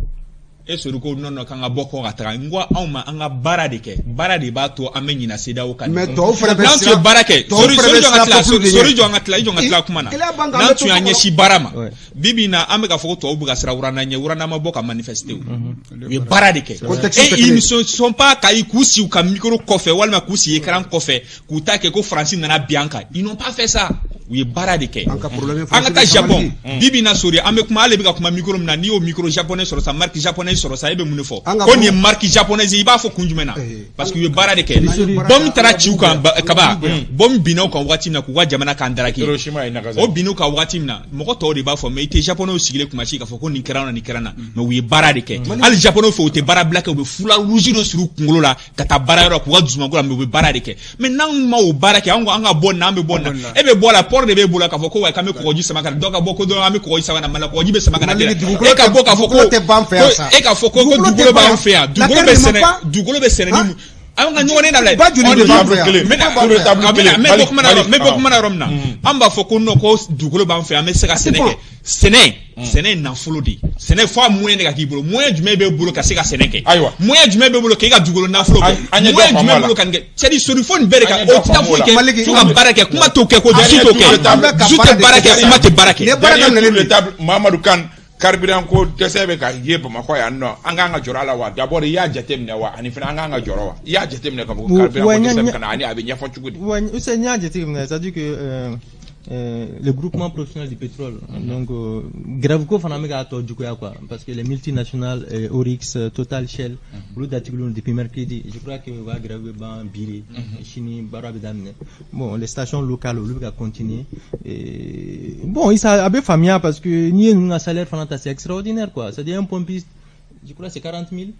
E sori ko non non, k'an ka bɔ kɔ ka taga. N ko anw ma, an ka baara de kɛ, baara de b'a to an bɛ ɲina CEDEAO kan. Mais tɔw fana bɛ N'an tun ye baara kɛ, tɔw sori fana sori bɛ jɔ, an ka siran tila peuple de ɲɛ. Sori jɔ, an ka tila, i jɔ, an ka tila kuma na. Gɛlɛya b'an kan, an N'an bɛ tun to y'an kɔnɔ. ɲɛsin baara ma, Ouais. bi bi in na, an bɛ ka fɔ ko tubabu bɛ ka siran Rwanda ɲɛ. Rwanda ma bɔ ka manifester, o u ye baara de kɛ. Contexte Et tɛ ils kelen ne ye. sont pas ka k'u sigi u ka micro kɔfɛ walima k'u sigi écran kɔfɛ k'u ta kɛ ko Faransi nana bin an kan. Ils n'ont pas fait ça, u ye baara de kɛ. An ka problème ye An ka taa Faransi de Japon. sabali. Bi bi in na, sori, an bɛ kuma, ale bɛ ka kuma micro min na, n'i y'o micro japonais sɔrɔ sa, marque japonais sɔrɔ sa, e bɛ mun de fɔ? An ka Ko nin ye marque japonaise ye, i b'a fɔ kun jumɛn na? Parce que u ye baara de kɛ. Sori- Bombe taara ci u kan An ka kaba bugu bɛɛ. bombe binna u kan waati min na k'u ka jamana kan daraki, Hiroshima et Nagasaki. o binn'u kan waati min na, mɔgɔ tɔw de b'a fɔ, mais i tɛ japonais sigilen kuma si k'a fɔ ko nin kɛra an na, nin kɛra an na. Mais u ye baara de kɛ. Hali japonais fɛ, u tɛ baara bila kɛ, u bɛ foulard rouge dɔ siri u kunkolo la ka taa baara yɔrɔ k'u ka dusumango la, mais u bɛ baara de kɛ. Mais n'anw ma o baara kɛ, anw ko an ka bɔ nin na, an bɛ bɔ nin na, e bɛ bɔ la, port de b'e bolo k'a fɔ ko wa k'an bɛ kɔgɔji sama ka na, dɔ ka bɔ ko dɔrɔn an bɛ kɔgɔji sama ka na, Mali la kɔgɔji bɛ sama ka na. Mali ni E dugukolo ka tɛ- bɔ k'a fɔ ko dugukolo tɛ ban fɛ yan sa. E k'a fɔ ko Dugukolo tɛ dugukolo ban b'an yan. fɛ yan, La dugukolo terre bɛ ne ment sɛnɛ pas. dugukolo bɛ sɛnɛ ni Hein? mun an ka ɲɔgɔn dabila. Ba joli de b'an fɛ yan? Kelen. N bɛna Ba b'an fɛ yan. n bɛ bɔ kuma na yɔrɔ n bɛ bɔ Mali- kuma na yɔrɔ min na, an b'a fɔ ko non, ko dugukolo b'an fɛ, an bɛ se ka sɛnɛ kɛ. Sɛnɛ ye nafolo de ye. Sɛnɛ fo a moyen de ka k'i bolo. Moyen jumɛn b'e bolo ka se ka sɛnɛ kɛ? Ayiwa. Moyen jumɛn b'e bolo k'e ka dugukolo nafolo bɔ? An ye dɔ Moyen faamu jumɛn a la. b'e bolo ka nin kɛ? C'est à dire, sori, fo nin bɛɛ de ka An ye o dɔ tɛ taa faamu o foyi la. kɛ Maliki, fo ka baara kɛ. Kuma t'o kɛ ko dusu An ye t'o tour de kɛ, table. An bɛ ka dusu baara tɛ de baara kɛ. kɛ, kuma tɛ baara kɛ. Nin ye baara Dernier daminɛlen tour de de. table, Mamadou Kane, carburant ko dɛsɛ bɛ ka ye Bamakɔ yan nɔ, an k'an ka jɔrɔ a la wa? D'abord, i y'a jateminɛ wa? Ani fana, an k'an ka jɔrɔ wa? I y'a jateminɛ k'a fɔ ko carburant ko dɛsɛ bɛ ka na, ani a bɛ ɲɛfɔ cogo di? Ouais, c'est n y'a jateminɛ, c'est-à-dire que le groupement professionnel du pétrole, donc grève ko fana bɛ k'a tɔ juguya quoi, parce que les multinationales, Oryx, Total, Shell, olu datugulen don depuis mercredi. Je crois que u ka grève bɛ ban bi de, sini baara bɛ daminɛ. Bon, les stations locales, olu bɛ ka continuer. Et bon, a bɛ faamuya, parce que n'i ye ninnu ka salaire fana ta, c'est extraordinaire quoi. C'est-à-dire, un pompiste, je crois, c'est 40 000.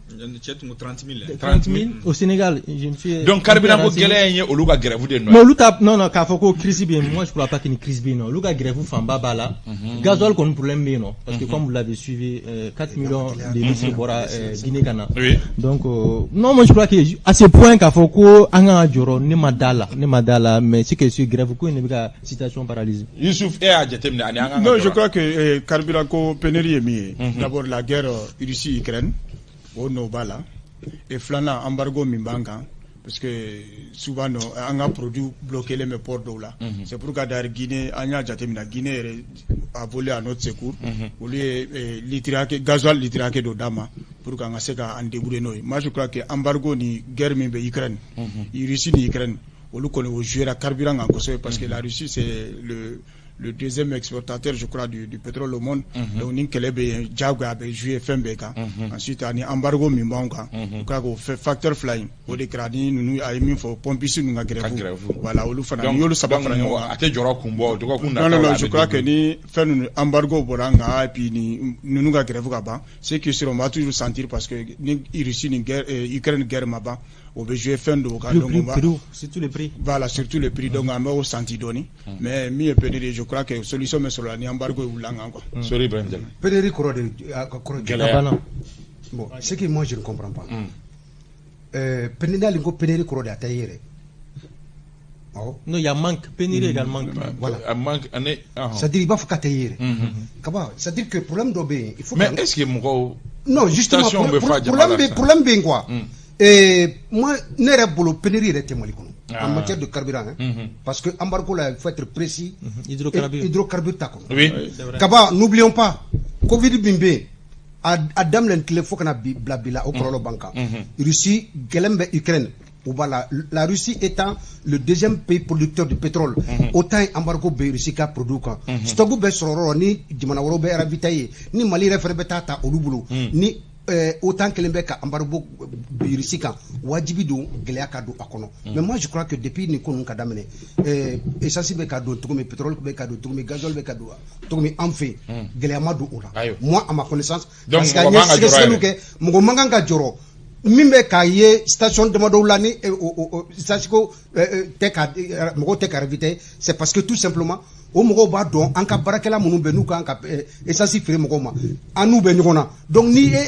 Cɛ tun ko 30 000. 30 000 au Sénégal, je me suis Donc carburant ko renseigné. gɛlɛya in ye olu ka grève de nɔ Mais ye. olu ta, non non, k'a fɔ ko crise bɛ yen, moi je crois pas qu'il y ait une crise bɛ yen nɔ. Olu ka grève fanba b'a la. Gasoil kɔni problème bɛ yen nɔ, parce que comme vous l'avez suivi, 4 millions de litres bɔra Guinée ka na. Donc non, moi je crois que à ce point k'a fɔ ko an kan ka jɔrɔ, ne ma da la, ne ma da la. Mais c'est que sur grève ko in de bɛ ka situation paralyser. Youssouf, e y'a jateminɛ ani an k'an ka Non, je jɔrɔ? crois que carburant ko pénurie ye min ye. D'abord, la guerre Russie-Ukraine, o nɔ b'a la. Et filanan, embargo min b'an kan, parce que souvent non, an ka produit bloqué len bɛ port dɔw la. C'est pourquoi d'ailleurs Guinée, an y'a jateminɛ, Guinée yɛrɛ a volé à notre secours. Olu ye litre hakɛ, gasoil litre hakɛ dɔ d'an ma pour que an ka se ka an débrouiller n'o ye. Moi je crois que embargo ni guerre min bɛ Ukraine, Russie ni Ukraine, olu kɔni o jouera carburant kan kosɛbɛ, parce que la Russie, c'est le deuxième exportateur, je crois, du pétrole au monde. Donc, ni kɛlɛ bɛ yen, diyagoya a bɛ jouer fɛn bɛɛ kan. Ensuite, ani embargo min b'anw kan, je crois k'o facteur fila in, o de kɛra ni ninnu a ye min fɔ, pompiste ninnu ka Ka grève. grève. Voilà, olu fana, Donc n'i y'olu saba donc fara ɲɔgɔn kan. A tɛ jɔrɔ kun bɔ dɔgɔkun Non, nataw non, la, non, a je bɛ crois que débrouiller. ni fɛn ninnu embargo bɔra an kan, et puis ni ninnu ka grève ka ban, c'est que sûr, on va toujours sentir, parce que ni Russie ni guerre, Ukraine guerre ma ban, o bɛ jouer fɛn dɔw kan. Le Donc prix, on va prix, surtout le prix. Voilà, surtout le prix. Donc, an b'o senti dɔɔni. Mais min ye pénurie, je crois que solution bɛ sɔrɔ la ni embargo wulila an kan quoi. Sori Ibrahim Diallo. Pénurie kɔrɔ de a kɔrɔ. Gɛlɛya. A banna. Bon, ce que moi je ne comprends pas. Pénurie, n'ale ko pénurie kɔrɔ de a tɛ ye yɛrɛ. Awɔ. Non, il y a manque, pénurie également, manque. Voilà. A manque ani ɔhɔn. C'est-à-dire i b'a fɔ k'a tɛ ye yɛrɛ. Kaba, c'est-à-dire que problème dɔ bɛ yen, il faut Mais que est-ce que mɔgɔw non, justement, station bɛ fa jama problème la bɛ sisan? Problème bɛ yen quoi. Et moi, ne yɛrɛ bolo, pénurie yɛrɛ tɛ Mali kɔnɔ Ah. en matière de carburant, hein. Parce que embargo là, il faut être précis. Hydrocarbures. Hydrocarbures t'a kɔnɔ. Oui. C'est vrai. Kaba, n'oublions pas, Covid min bɛ yen, a daminɛ tile fo ka na bi bila bi la, o kɔlɔlɔ b'an kan. Russie gɛlɛn bɛ Ukraine, o b'a la. La Russie étant le deuxième pays producteur de pétrole, autant embargo bɛ Russie ka produit kan, stock bɛ sɔrɔ yɔrɔ ni jamana wɛrɛw bɛ ravitailler, ni Mali yɛrɛ fɛnɛ bɛ taa ta olu bolo, ni OTAN kelen bɛ ka embargo bi Russie kan, wajibi don gɛlɛya ka don a kɔnɔ. Mais moi je crois que depuis nin ko ninnu ka daminɛ, essence bɛ ka don cogo min, pétrole bɛ ka don cogo min, gasoil bɛ ka don cogo min an fɛ yen, gɛlɛya ma don o la, Ayiwa. moi à ma connaissance. Donc, parce que mɔgɔ an ye man ka jɔrɔ sɛgɛsɛgɛliw yɛrɛ. kɛ, mɔgɔ man kan ka jɔrɔ. Min bɛ k'a ye station damadɔw la ni o essence ko tɛ ka mɔgɔw tɛ ka ravitailler, c'est parce que tout simplement o mɔgɔw b'a dɔn an ka baarakɛla minnu bɛ n'u kan ka essence feere mɔgɔw ma, an n'u bɛ ɲɔgɔn na. Donc n'i ye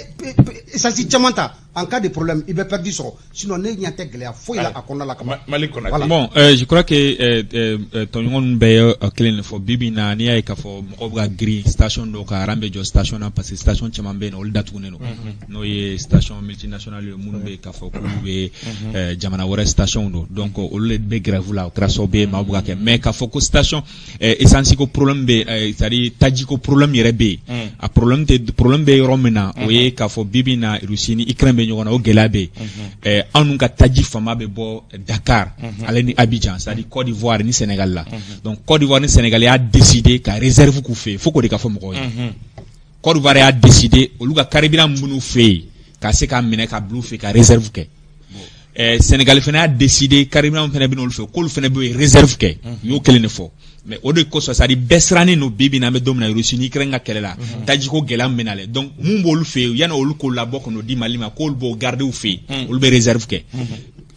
essence caman ta En cas de problème, i bɛ perdu sɔrɔ. Sinon ne ɲɛ tɛ gɛlɛya foyi la a kɔnɔna la kaban. Mali Konate. Voilà. Bon, je crois que tɔɲɔgɔn ninnu bɛɛ ye kelen de fɔ. Bi bi in na, n'i y'a ye k'a fɔ mɔgɔw bɛ ka girin station dɔw kan, rang bɛ jɔ station na, parce que station caman bɛ yen nɔ, olu datugunen don, n'o ye station multinationale ye, minnu bɛ yen k'a fɔ k'olu bɛ jamana wɛrɛ station don. Donc olu de bɛ grève la, o kɛra sababu ye maaw bɛ ka kɛ. Mais k'a fɔ ko station essence ko problème bɛ yen, c'est à dire taji ko problème yɛrɛ bɛ yen, a problème tɛ. Problème bɛ yɔrɔ min na, o ye k'a fɔ bi bi in na, Russie ni Ukraine bɛ ɲɔgɔn na, o gɛlɛya bɛ yen. Anw ka taji fanba bɛ bɔ Dakar ale ni Abidjan, c'est à dire Côte d'Ivoire ni Sénégal la. Donc Côte d'Ivoire ni Sénégal y'a décidé ka réserve k'u fɛ yen, fo k'o de ka fɔ mɔgɔw ye. Côte d'Ivoire y'a décidé, olu ka carburant minnu fɛ yen, ka se ka minɛ ka bila u fɛ ka réserve kɛ. Sénégal fana y'a décidé, carburant fana bɛ n'olu fɛ, k'olu fana bɛ réserve kɛ. U y'o kelen de fɔ. Mais o de kosɔn, c'est à dire bɛɛ sirannen don. Bi bi in na, an bɛ don min na, Russie ni Ukraine ka kɛlɛ la, tajiko gɛlɛya min bɛ na dɛ. Donc mun b'olu fɛ yen, yanni olu k'o labɔ ka n'o di Mali ma, k'olu b'o garder u fɛ yen, olu bɛ réserve kɛ.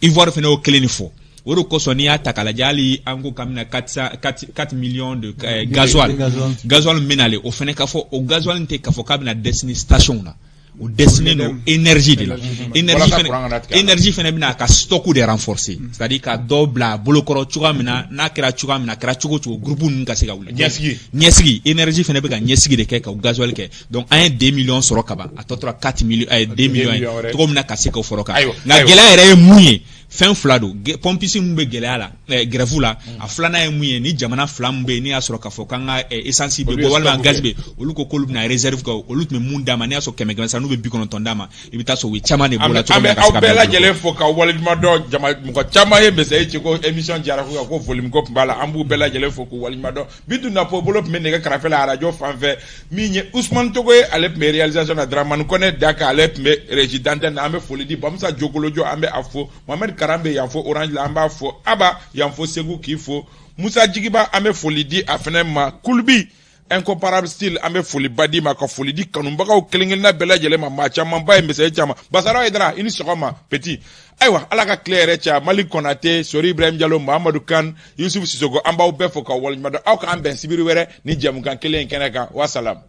Ivoire fana y'o kelen de fɔ. O de kosɔn, n'i y'a ta k'a lajɛ, hali an ko k'an bɛna 400 4 millions de gasoil, gasoil min bɛ nalen, o fana ka fɔ, o gasoil tɛ k'a fɔ k'a bɛna destiner station na, o destiné don énergie de la. Énergie Walasa fana courant kana tigɛ a la. Énergie fana bɛna a ka stock de renforcer, c'est à dire ka dɔ bila a bolokɔrɔ cogoya min na, n'a kɛra cogoya min na, a kɛra cogo o cogo, groupe ninnu ka se ka wuli. Ɲɛsigi. Ɲɛsigi, énergie fana bɛ ka ɲɛsigi de kɛ ka o gasoil kɛ. Donc an ye 2 millions sɔrɔ ka ban, a tɔ tora 4 millions, 2 millions ye millions wɛrɛ. Cogo min na ka se k'o fɔrɔ kan. Ayiwa, Nka ayiwa. gɛlɛya yɛrɛ ye mun ye? Fɛn fila don. Pompiste mun bɛ gɛlɛya la, grève la, a filanan ye mun ye? Ni jamana fila mun bɛ yen, n'i y'a sɔrɔ k'a fɔ k'an ka essence bɛ Olu ye bɔ walima stock gaz kɛ. bɛ yen, olu ko k'olu bɛna réserve kɛ. Olu tun bɛ mun d'a ma? N'i y'a sɔrɔ 100 100 sara, n'u bɛ 90 d'a ma, i bɛ taa sɔrɔ u ye caman de b'o An la bɛ cogo an min bɛ na ka se aw ka bɛɛ bila u bolo. Lajɛlen fo k'aw waleɲuman dɔn. Jama mɔgɔ caman ye message ci ko émission diyara, ko volume ko tun b'a la. An b'u bɛɛ lajɛlen fo k'u waleɲuman dɔn. Bintu Napo bolo tun bɛ nɛgɛ karafe la arajo fan fɛ. Min ye Usumani Togo ye, ale tun bɛ réalisation na. Dramane Kɔnɛ Daka, ale tun bɛ régie d'antenne na. An bɛ foli di Bamusa Jokolojo, an bɛ a fo. Mohamed Karan bɛ yan fo Orange la, an b'a fo. Aba yan fo Segu, k'i fo. Musa Jigiba, an bɛ foli di a fɛnɛ ma. Kulubi incomparable style, an bɛ foliba di ma, ka foli di kanubagaw kelen kelenna bɛɛ lajɛlen ma. Maa camanba ye misɛn caman. Basaraw Hayidara, i ni sɔgɔma petit. Ayiwa, Ala ka tile yɛrɛ caya. Mali Kɔnate, Sori Ibrahim Jalo, Mahamadu Kan, Yusuf Sisoko, an b'aw bɛɛ fo k'aw waleɲuman dɔn. Aw k'an bɛn sibiri wɛrɛ ni jɛmukan kelen in kɛnɛ kan. Wasalam.